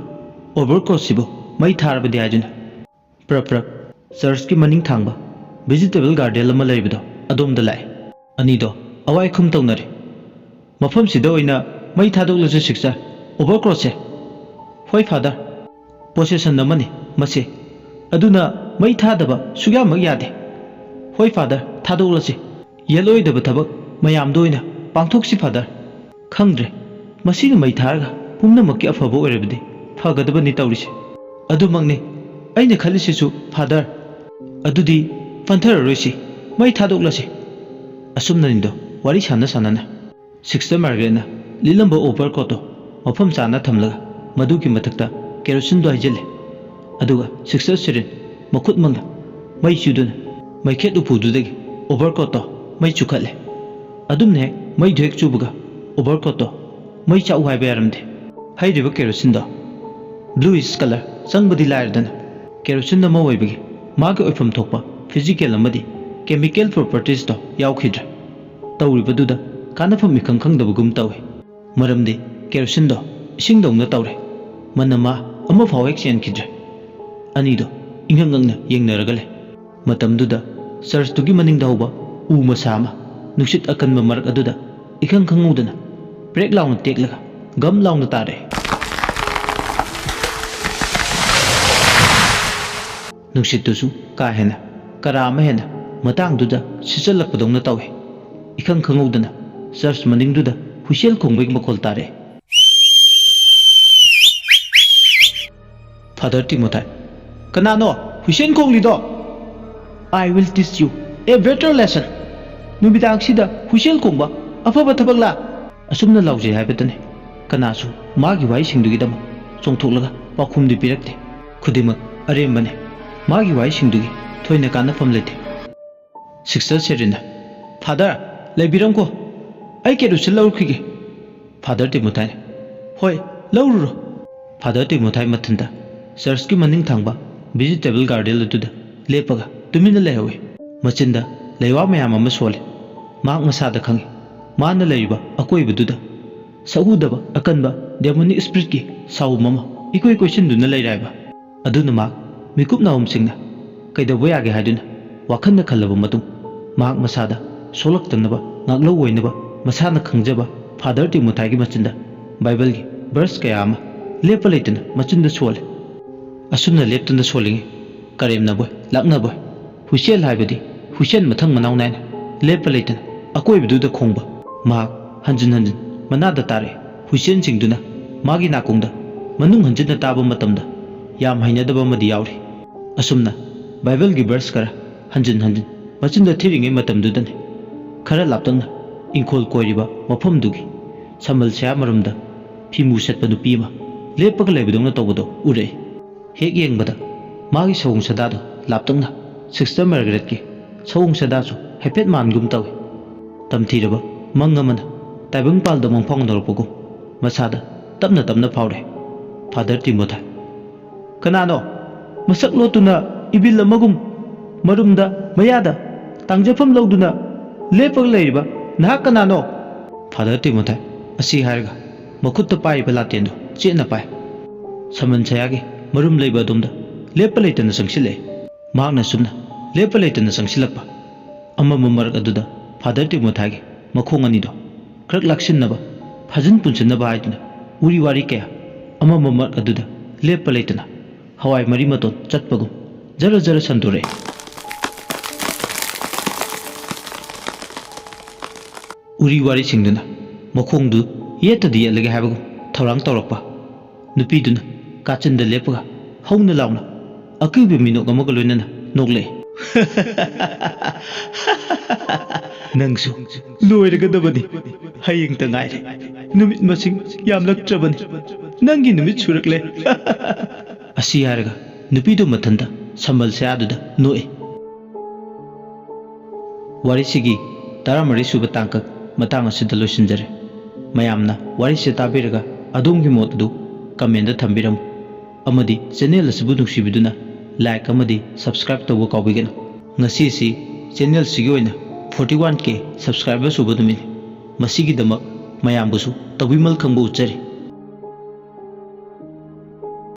ꯑꯣꯚꯔꯀꯣꯠꯁꯤꯕꯨ ꯃꯩ ꯊꯥꯔꯕꯗꯤ ꯍꯥꯏꯗꯨꯅ ꯄ꯭ꯔꯞ ꯄ꯭ꯔꯞ ꯆꯔꯆꯀꯤ ꯃꯅꯤꯡ ꯊꯥꯡꯕ ꯚꯤꯖꯤꯇꯦꯕꯜ ꯒꯥꯔꯗꯦꯟ ꯑꯃ ꯂꯩꯕꯗꯣ ꯑꯗꯣꯝꯗ ꯂꯥꯛꯑꯦ꯫ ꯑꯅꯤꯗꯣ ꯑꯋꯥꯏ ꯈꯨꯝ ꯇꯧꯅꯔꯦ꯫ "ꯃꯐꯝꯁꯤꯗ ꯑꯣꯏꯅ ꯃꯩ ꯊꯥꯗꯣꯛꯂꯁꯤ ꯁꯤꯁꯇꯔ, ꯑꯣꯚꯔꯀꯣꯠꯁꯦ꯫" "ꯍꯣꯏ ꯐꯥꯗꯔ, ꯄꯣꯁꯦꯁꯟ ꯑꯃꯅꯤ ꯃꯁꯤ, ꯑꯗꯨꯅ ꯃꯩ ꯊꯥꯗꯕ ꯁꯨꯛꯌꯥꯃꯛ ꯌꯥꯗꯦ꯫" "ꯍꯣꯏ ꯐꯥꯗꯔ, ꯊꯥꯗꯣꯛꯂꯁꯤ꯫ ꯌꯦꯜꯂꯣꯏꯗꯕ ꯊꯕꯛ ꯃꯌꯥꯝꯗꯣ ꯑꯣꯏꯅ ꯄꯥꯡꯊꯣꯛꯁꯤ ꯐꯥꯗꯔ꯫" "ꯈꯪꯗ꯭ꯔꯦ, ꯃꯁꯤꯅ ꯃꯩ ꯊꯥꯔꯒ ꯄꯨꯝꯅꯃꯛꯀꯤ ꯑꯐꯕ ꯑꯣꯏꯔꯕꯗꯤ ꯐꯒꯗꯕꯅꯤ ꯇꯧꯔꯤꯁꯦ꯫" "ꯑꯗꯨꯃꯛꯅꯤ ꯑꯩꯅ ꯈꯜꯂꯤꯁꯤꯁꯨ ꯐꯥꯗꯔ꯫ ꯑꯗꯨꯗꯤ ꯐꯟꯊꯔꯔꯣꯏꯁꯤ, ꯃꯩ ꯊꯥꯗꯣꯛꯂꯁꯤ꯫" ꯑꯁꯨꯝꯅꯅꯤꯗꯣ ꯋꯥꯔꯤ ꯁꯥꯟꯅ ꯁꯥꯟꯅꯅ ꯁꯤꯁꯇꯔ ꯃꯥꯔꯒꯔꯦꯠꯅ ꯂꯤꯠꯂꯝꯕ ꯑꯣꯚꯔꯀꯣꯠꯇꯣ ꯃꯐꯝ ꯆꯥꯅ ꯊꯝꯂꯒ ꯃꯗꯨꯒꯤ ꯃꯊꯛꯇ ꯀꯦꯔꯣꯁꯤꯟꯗꯣ ꯍꯩꯖꯤꯜꯂꯦ꯫ ꯑꯗꯨꯒ ꯁꯤꯁꯇꯔ ꯁꯤꯔꯤꯟ ꯃꯈꯨꯠꯃꯛꯅ ꯃꯩ ꯆꯨꯗꯨꯅ ꯃꯩꯈꯦꯠ ꯎꯄꯨꯗꯨꯗꯒꯤ ꯑꯣꯚꯔꯀꯣꯠꯇꯣ ꯃꯩ ꯆꯨꯈꯠꯂꯦ꯫ ꯑꯗꯨꯝꯅ ꯍꯦꯛ ꯃꯩꯗꯨ ꯍꯦꯛ ꯆꯨꯕꯒ ꯑꯣꯚꯔꯀꯣꯠꯇꯣ ꯃꯩ ꯆꯥꯛꯎ ꯍꯥꯏꯕ ꯌꯥꯔꯝꯗꯦ꯫ ꯍꯩꯔꯤꯕ ꯀꯦꯔꯣꯁꯤꯟꯗꯣ ꯕ꯭ꯂꯨꯏꯁ ꯀꯂꯔ ꯆꯪꯕꯗꯤ ꯂꯥꯏꯔꯗꯅ ꯀꯦꯔꯣꯁꯤꯟ ꯑꯃ ꯑꯣꯏꯕꯒꯤ ꯃꯥꯒꯤ ꯑꯣꯏꯐꯝ ꯊꯣꯛꯄ ꯐꯤꯖꯤꯀꯦꯜ ꯑꯃꯗꯤ ꯀꯦꯃꯤꯀꯦꯜ ꯄ꯭ꯔꯣꯄꯔꯇꯤꯁꯇꯣ ꯌꯥꯎꯈꯤꯗ꯭ꯔꯦ꯫ ꯇꯧꯔꯤꯕꯗꯨꯗ ꯀꯥꯟꯅꯐꯝ ꯏꯈꯪ ꯈꯪꯗꯕꯒꯨꯝ ꯇꯧꯏ꯫ ꯃꯔꯝꯗꯤ ꯀꯦꯔꯣꯁꯤꯟꯗꯣ ꯏꯁꯤꯡꯗꯧꯅ ꯇꯧꯔꯦ꯫ ꯃꯅꯝ ꯑꯃꯐꯥꯎ ꯍꯦꯛ ꯆꯦꯟꯈꯤꯗ꯭ꯔꯦ꯫ ꯑꯅꯤꯗꯣ ꯏꯉꯛ ꯉꯛꯅ ꯌꯦꯡꯅꯔꯒ ꯂꯩ꯫ ꯃꯇꯝꯗꯨꯗ ꯆꯔꯆꯇꯨꯒꯤ ꯃꯅꯤꯡꯗ ꯍꯧꯕ ꯎ ꯃꯁꯥ ꯑꯃ ꯅꯨꯡꯁꯤꯠ ꯑꯀꯟꯕ ꯃꯔꯛ ꯑꯗꯨꯗ ꯏꯈꯪ ꯈꯪꯍꯧꯗꯅ ꯄ꯭ꯔꯦꯛ ꯂꯥꯎꯅ ꯇꯦꯛꯂꯒ ꯒꯝ ꯂꯥꯎꯅ ꯇꯥꯔꯛꯑꯦ꯫ ꯅꯨꯡꯁꯤꯠꯇꯨꯁꯨ ꯀꯥ ꯍꯦꯟꯅ ꯀꯔꯥ ꯑꯃ ꯍꯦꯟꯅ ꯃꯇꯥꯡꯗꯨꯗ ꯁꯤꯠꯆꯜꯂꯛꯄꯗꯧꯅ ꯇꯧꯏ꯫ ꯏꯈꯪ ꯈꯪꯍꯧꯗꯅ ꯆꯔꯆ ꯃꯅꯤꯡꯗꯨꯗ ꯍꯨꯏꯁꯦꯜ ꯈꯣꯡꯕꯒꯤ ꯃꯈꯣꯜ ꯇꯥꯔꯛꯑꯦ꯫ ꯐꯥꯗꯔ ꯇꯤꯃꯣꯊꯥꯏ, "ꯀꯅꯥꯅꯣ whistle ꯈꯣꯡꯂꯤꯗꯣ?" "I will teach you a better lesson." "ꯅꯨꯃꯤꯗꯥꯡꯁꯤꯗ whistle ꯈꯣꯡꯕ ꯑꯐꯕ ꯊꯕꯛꯂꯥ?" ꯑꯁꯨꯝꯅ ꯂꯥꯎꯖꯩ ꯍꯥꯏꯕꯇꯅꯤ꯫ ꯀꯅꯥꯁꯨ ꯃꯥꯒꯤ ꯋꯥꯍꯩꯁꯤꯡꯗꯨꯒꯤꯗꯃꯛ ꯆꯣꯡꯊꯣꯛꯂꯒ ꯄꯥꯎꯈꯨꯝꯗꯤ ꯄꯤꯔꯛꯇꯦ꯫ ꯈꯨꯗꯤꯡꯃꯛ ꯑꯔꯦꯝꯕꯅꯤ꯫ ꯃꯥꯒꯤ ꯋꯥꯍꯩꯁꯤꯡꯗꯨꯒꯤ ꯊꯣꯏꯅ ꯀꯥꯟꯅꯐꯝ ꯂꯩꯇꯦ꯫ ꯁꯤꯁꯇꯔ ꯁꯦꯔꯤꯅ, "ꯐꯥꯗꯔ, ꯂꯩꯕꯤꯔꯝꯀꯣ, ꯑꯩ ꯀꯦꯔꯣꯁꯤꯟ ꯂꯧꯔꯨꯈꯤꯒꯦ꯫" ꯐꯥꯗꯔ ꯇꯤꯃꯣꯊꯥꯏꯅ, "ꯍꯣꯏ, ꯂꯧꯔꯨꯔꯣ꯫" ꯐꯥꯗꯔ ꯇꯤꯃꯣꯊꯥꯏ ꯃꯊꯟꯇ ꯆꯔꯆꯀꯤ ꯃꯅꯤꯡ ꯊꯪꯕ ꯚꯤꯖꯤꯇꯦꯕꯜ ꯒꯥꯔꯗꯦꯟ ꯑꯗꯨꯗ ꯂꯦꯞꯄꯒ ꯇꯨꯃꯤꯟꯅ ꯂꯩꯍꯧꯏ꯫ ꯃꯆꯤꯟꯗ ꯂꯩꯋꯥ ꯃꯌꯥꯝ ꯑꯃ ꯁꯣꯜꯂꯤ꯫ ꯃꯍꯥꯛ ꯃꯁꯥꯗ ꯈꯪꯏ, ꯃꯥꯅ ꯂꯩꯔꯤꯕ ꯑꯀꯣꯏꯕꯗꯨꯗ ꯁꯛꯎꯗꯕ ꯑꯀꯟꯕ ꯗꯦꯃꯣꯅꯤꯛ ꯁ꯭ꯄꯤꯔꯤꯠꯀꯤ ꯁꯥꯎꯝ ꯑꯃ ꯏꯀꯣꯏ ꯀꯣꯏꯁꯤꯟꯗꯨꯅ ꯂꯩꯔꯦ ꯍꯥꯏꯕ꯫ ꯑꯗꯨꯅ ꯃꯍꯥꯛ ꯃꯤꯀꯨꯞ ꯅꯥꯍꯨꯝꯁꯤꯡꯅ ꯀꯩꯗꯧꯕ ꯌꯥꯒꯦ ꯍꯥꯏꯗꯨꯅ ꯋꯥꯈꯜꯅ ꯈꯜꯂꯕ ꯃꯇꯨꯡ, ꯃꯍꯥꯛ ꯃꯁꯥꯗ ꯁꯣꯛꯂꯛꯇꯅꯕ ꯉꯥꯛꯂꯧ ꯑꯣꯏꯅꯕ ꯃꯁꯥꯅ ꯈꯪꯖꯕ ꯐꯥꯗꯔ ꯇꯤꯃꯣꯊꯥꯏꯒꯤ ꯃꯆꯤꯟꯗ ꯕꯥꯏꯕꯜꯒꯤ ꯚꯔꯁ ꯀꯌꯥ ꯑꯃ ꯂꯦꯞꯄ ꯂꯩꯇꯅ ꯃꯆꯤꯟꯗ ꯁꯣꯜꯂꯤ꯫ ꯑꯁꯨꯝꯅ ꯂꯦꯞꯇꯅ ꯁꯣꯜꯂꯤꯉꯩ ꯀꯔꯦꯝꯅꯕꯣꯏ ꯂꯥꯛꯅꯕꯣꯏ, ꯍꯨꯏꯁꯦꯜ ꯍꯥꯏꯕꯗꯤ ꯍꯨꯏꯁꯦꯜ ꯃꯊꯪ ꯃꯅꯥꯎ ꯅꯥꯏꯅ ꯂꯦꯞꯄ ꯂꯩꯇꯅ ꯑꯀꯣꯏꯕꯗꯨꯗ ꯈꯣꯡꯕ꯫ ꯃꯍꯥꯛ ꯍꯟꯖꯤꯟ ꯍꯟꯖꯤꯟ ꯃꯅꯥꯗ ꯇꯥꯔꯛꯏ꯫ ꯍꯨꯏꯁꯦꯜꯁꯤꯡꯗꯨꯅ ꯃꯥꯒꯤ ꯅꯥꯀꯣꯡꯗ ꯃꯅꯨꯡ ꯍꯟꯖꯤꯟꯅ ꯇꯥꯕ ꯃꯇꯝꯗ ꯌꯥꯝ ꯍꯩꯅꯗꯕ ꯑꯃꯗꯤ ꯌꯥꯎꯔꯤ꯫ ꯑꯁꯨꯝꯅ ꯕꯥꯏꯕꯜꯒꯤ ꯚꯔꯁ ꯈꯔ ꯍꯟꯖꯤꯟ ꯍꯟꯖꯤꯟ ꯃꯆꯤꯟꯗ ꯊꯤꯔꯤꯉꯩ ꯃꯇꯝꯗꯨꯗꯅꯤ ꯈꯔ ꯂꯥꯞꯇꯛꯅ ꯏꯪꯈꯣꯜ ꯀꯣꯏꯔꯤꯕ ꯃꯐꯝꯗꯨꯒꯤ ꯁꯝꯕꯜ ꯁꯌꯥ ꯃꯔꯨꯝꯗ ꯐꯤꯃꯨ ꯁꯦꯠꯄ ꯅꯨꯄꯤ ꯑꯃ ꯂꯦꯞꯄꯒ ꯂꯩꯕꯗꯧꯅ ꯇꯧꯕꯗꯣ ꯎꯔꯛꯏ꯫ ꯍꯦꯛ ꯌꯦꯡꯕꯗ ꯃꯥꯒꯤ ꯁꯑꯣꯡ ꯁꯥꯗꯥꯗꯣ ꯂꯥꯞꯇꯛꯅ ꯁꯤꯁꯇꯔ ꯃꯥꯔꯒꯔꯦꯠꯀꯤ ꯁꯑꯣꯡ ꯁꯥꯗꯥꯁꯨ ꯍꯥꯏꯐꯦꯠ ꯃꯥꯟꯒꯨꯝ ꯇꯧꯏ꯫ ꯇꯝꯊꯤꯔꯕ ꯃꯪ ꯑꯃꯅ ꯇꯥꯏꯕꯪꯄꯥꯜꯗ ꯃꯪꯐꯥꯎꯅꯔꯛꯄꯒꯨꯝ ꯃꯁꯥꯗ ꯇꯞꯅ ꯇꯞꯅ ꯐꯥꯎꯔꯛꯏ꯫ ꯐꯥꯗꯔ ꯇꯤꯃꯣꯊꯥꯏ, "ꯀꯅꯥꯅꯣ ꯃꯁꯛ ꯂꯣꯠꯇꯨꯅ ꯏꯕꯤꯜ ꯑꯃꯒꯨꯝ ꯃꯔꯨꯝꯗ ꯃꯌꯥꯗ ꯇꯥꯡꯖꯐꯝ ꯂꯧꯗꯨꯅ ꯂꯦꯞꯄꯒ ꯂꯩꯔꯤꯕ "ꯅꯍꯥꯛ ꯀꯅꯥꯅꯣ?" ꯐꯥꯗꯔ ꯇꯤꯃꯣꯊꯥꯏ ꯑꯁꯤ ꯍꯥꯏꯔꯒ ꯃꯈꯨꯠꯇ ꯄꯥꯏꯔꯤꯕ ꯂꯥꯇꯦꯟꯗꯨ ꯆꯦꯠꯅ ꯄꯥꯏ꯫ ꯁꯃꯟ ꯁꯌꯥꯒꯤ ꯃꯔꯨꯝ ꯂꯩꯕ ꯑꯗꯣꯝꯗ ꯂꯦꯞꯄ ꯂꯩꯇꯅ ꯆꯪꯁꯤꯜꯂꯛꯏ꯫ ꯃꯍꯥꯛꯅ ꯁꯨꯝꯅ ꯂꯦꯞꯄ ꯂꯩꯇꯅ ꯆꯪꯁꯤꯜꯂꯛꯄ ꯑꯃꯝꯕ ꯃꯔꯛ ꯑꯗꯨꯗ ꯐꯥꯗꯔ ꯇꯤꯃꯣꯊꯥꯏꯒꯤ ꯃꯈꯣꯡ ꯑꯅꯤꯗꯣ ꯈꯔ ꯂꯥꯛꯁꯤꯟꯅꯕ, ꯐꯥꯖꯤꯟ ꯄꯨꯟꯁꯤꯟꯅꯕ ꯍꯥꯏꯗꯨꯅ ꯎꯔꯤ ꯋꯥꯔꯤ ꯀꯌꯥ ꯑꯃꯝꯕ ꯃꯔꯛ ꯑꯗꯨꯗ ꯂꯦꯞꯄ ꯂꯩꯇꯅ ꯍꯋꯥꯏ ꯃꯔꯤ ꯃꯇꯣꯟ ꯆꯠꯄꯒꯨꯝ ꯖꯔ ꯖꯔ ꯁꯟꯗꯣꯔꯛꯏ꯫ ꯎꯔꯤ ꯋꯥꯔꯤꯁꯤꯡꯗꯨꯅ ꯃꯈꯣꯡꯗꯨ ꯌꯦꯠꯇꯗꯤ ꯌꯦꯠꯂꯒꯦ ꯍꯥꯏꯕꯒꯨꯝ ꯊꯧꯔꯥꯡ ꯇꯧꯔꯛꯄ꯫ ꯅꯨꯄꯤꯗꯨꯅ ꯀꯥꯆꯤꯟꯗ ꯂꯦꯞꯄꯒ ꯍꯧꯅ ꯂꯥꯎꯅ ꯑꯀꯤꯕ ꯃꯤꯅꯣꯛ ꯑꯃꯒ ꯂꯣꯏꯅꯅ ꯅꯣꯛꯂꯛꯏ꯫ "ꯅꯪꯁꯨ ꯂꯣꯏꯔꯒꯗꯕꯅꯤ꯫ ꯍꯌꯦꯡꯇ ꯉꯥꯏꯔꯦ꯫ ꯅꯨꯃꯤꯠ ꯃꯁꯤꯡ ꯌꯥꯝꯂꯛꯇ꯭ꯔꯕꯅꯤ꯫ ꯅꯪꯒꯤ ꯅꯨꯃꯤꯠ ꯁꯨꯔꯛꯂꯦ꯫" ꯑꯁꯤ ꯍꯥꯏꯔꯒ ꯅꯨꯄꯤꯗꯨ ꯃꯊꯟꯇ ꯁꯝꯕꯜ ꯁꯌꯥꯗꯨꯗ ꯅꯣꯛꯏ꯫ ꯋꯥꯔꯤꯁꯤꯒꯤ ꯇꯔꯥꯃꯔꯤ ꯁꯨꯕ ꯇꯥꯡꯀꯛ ꯃꯇꯥꯡ ꯑꯁꯤꯗ ꯂꯣꯏꯁꯤꯟꯖꯔꯦ꯫ ꯃꯌꯥꯝꯅ ꯋꯥꯔꯤꯁꯤ ꯇꯥꯕꯤꯔꯒ ꯑꯗꯣꯝꯒꯤ ꯃꯣꯠ ꯑꯗꯨ comment ꯊꯝꯕꯤꯔꯝꯃꯨ꯫ ꯑꯃꯗꯤ channel ꯑꯁꯤꯕꯨ ꯅꯨꯡꯁꯤꯕꯤꯗꯨꯅ like ꯑꯃꯗꯤ subscribe ꯇꯧꯕ ꯀꯥꯎꯕꯤꯒꯅꯨ꯫ ꯉꯁꯤꯁꯤ channel ꯁꯤꯒꯤ ꯑꯣꯏꯅ forty one K subscriber ꯁꯨꯕ ꯅꯨꯃꯤꯠꯅꯤ꯫ ꯃꯁꯤꯒꯤꯗꯃꯛ ꯃꯌꯥꯝꯕꯨꯁꯨ ꯇꯧꯕꯤꯃꯜ ꯈꯪꯕ ꯎꯠꯆꯔꯤ꯫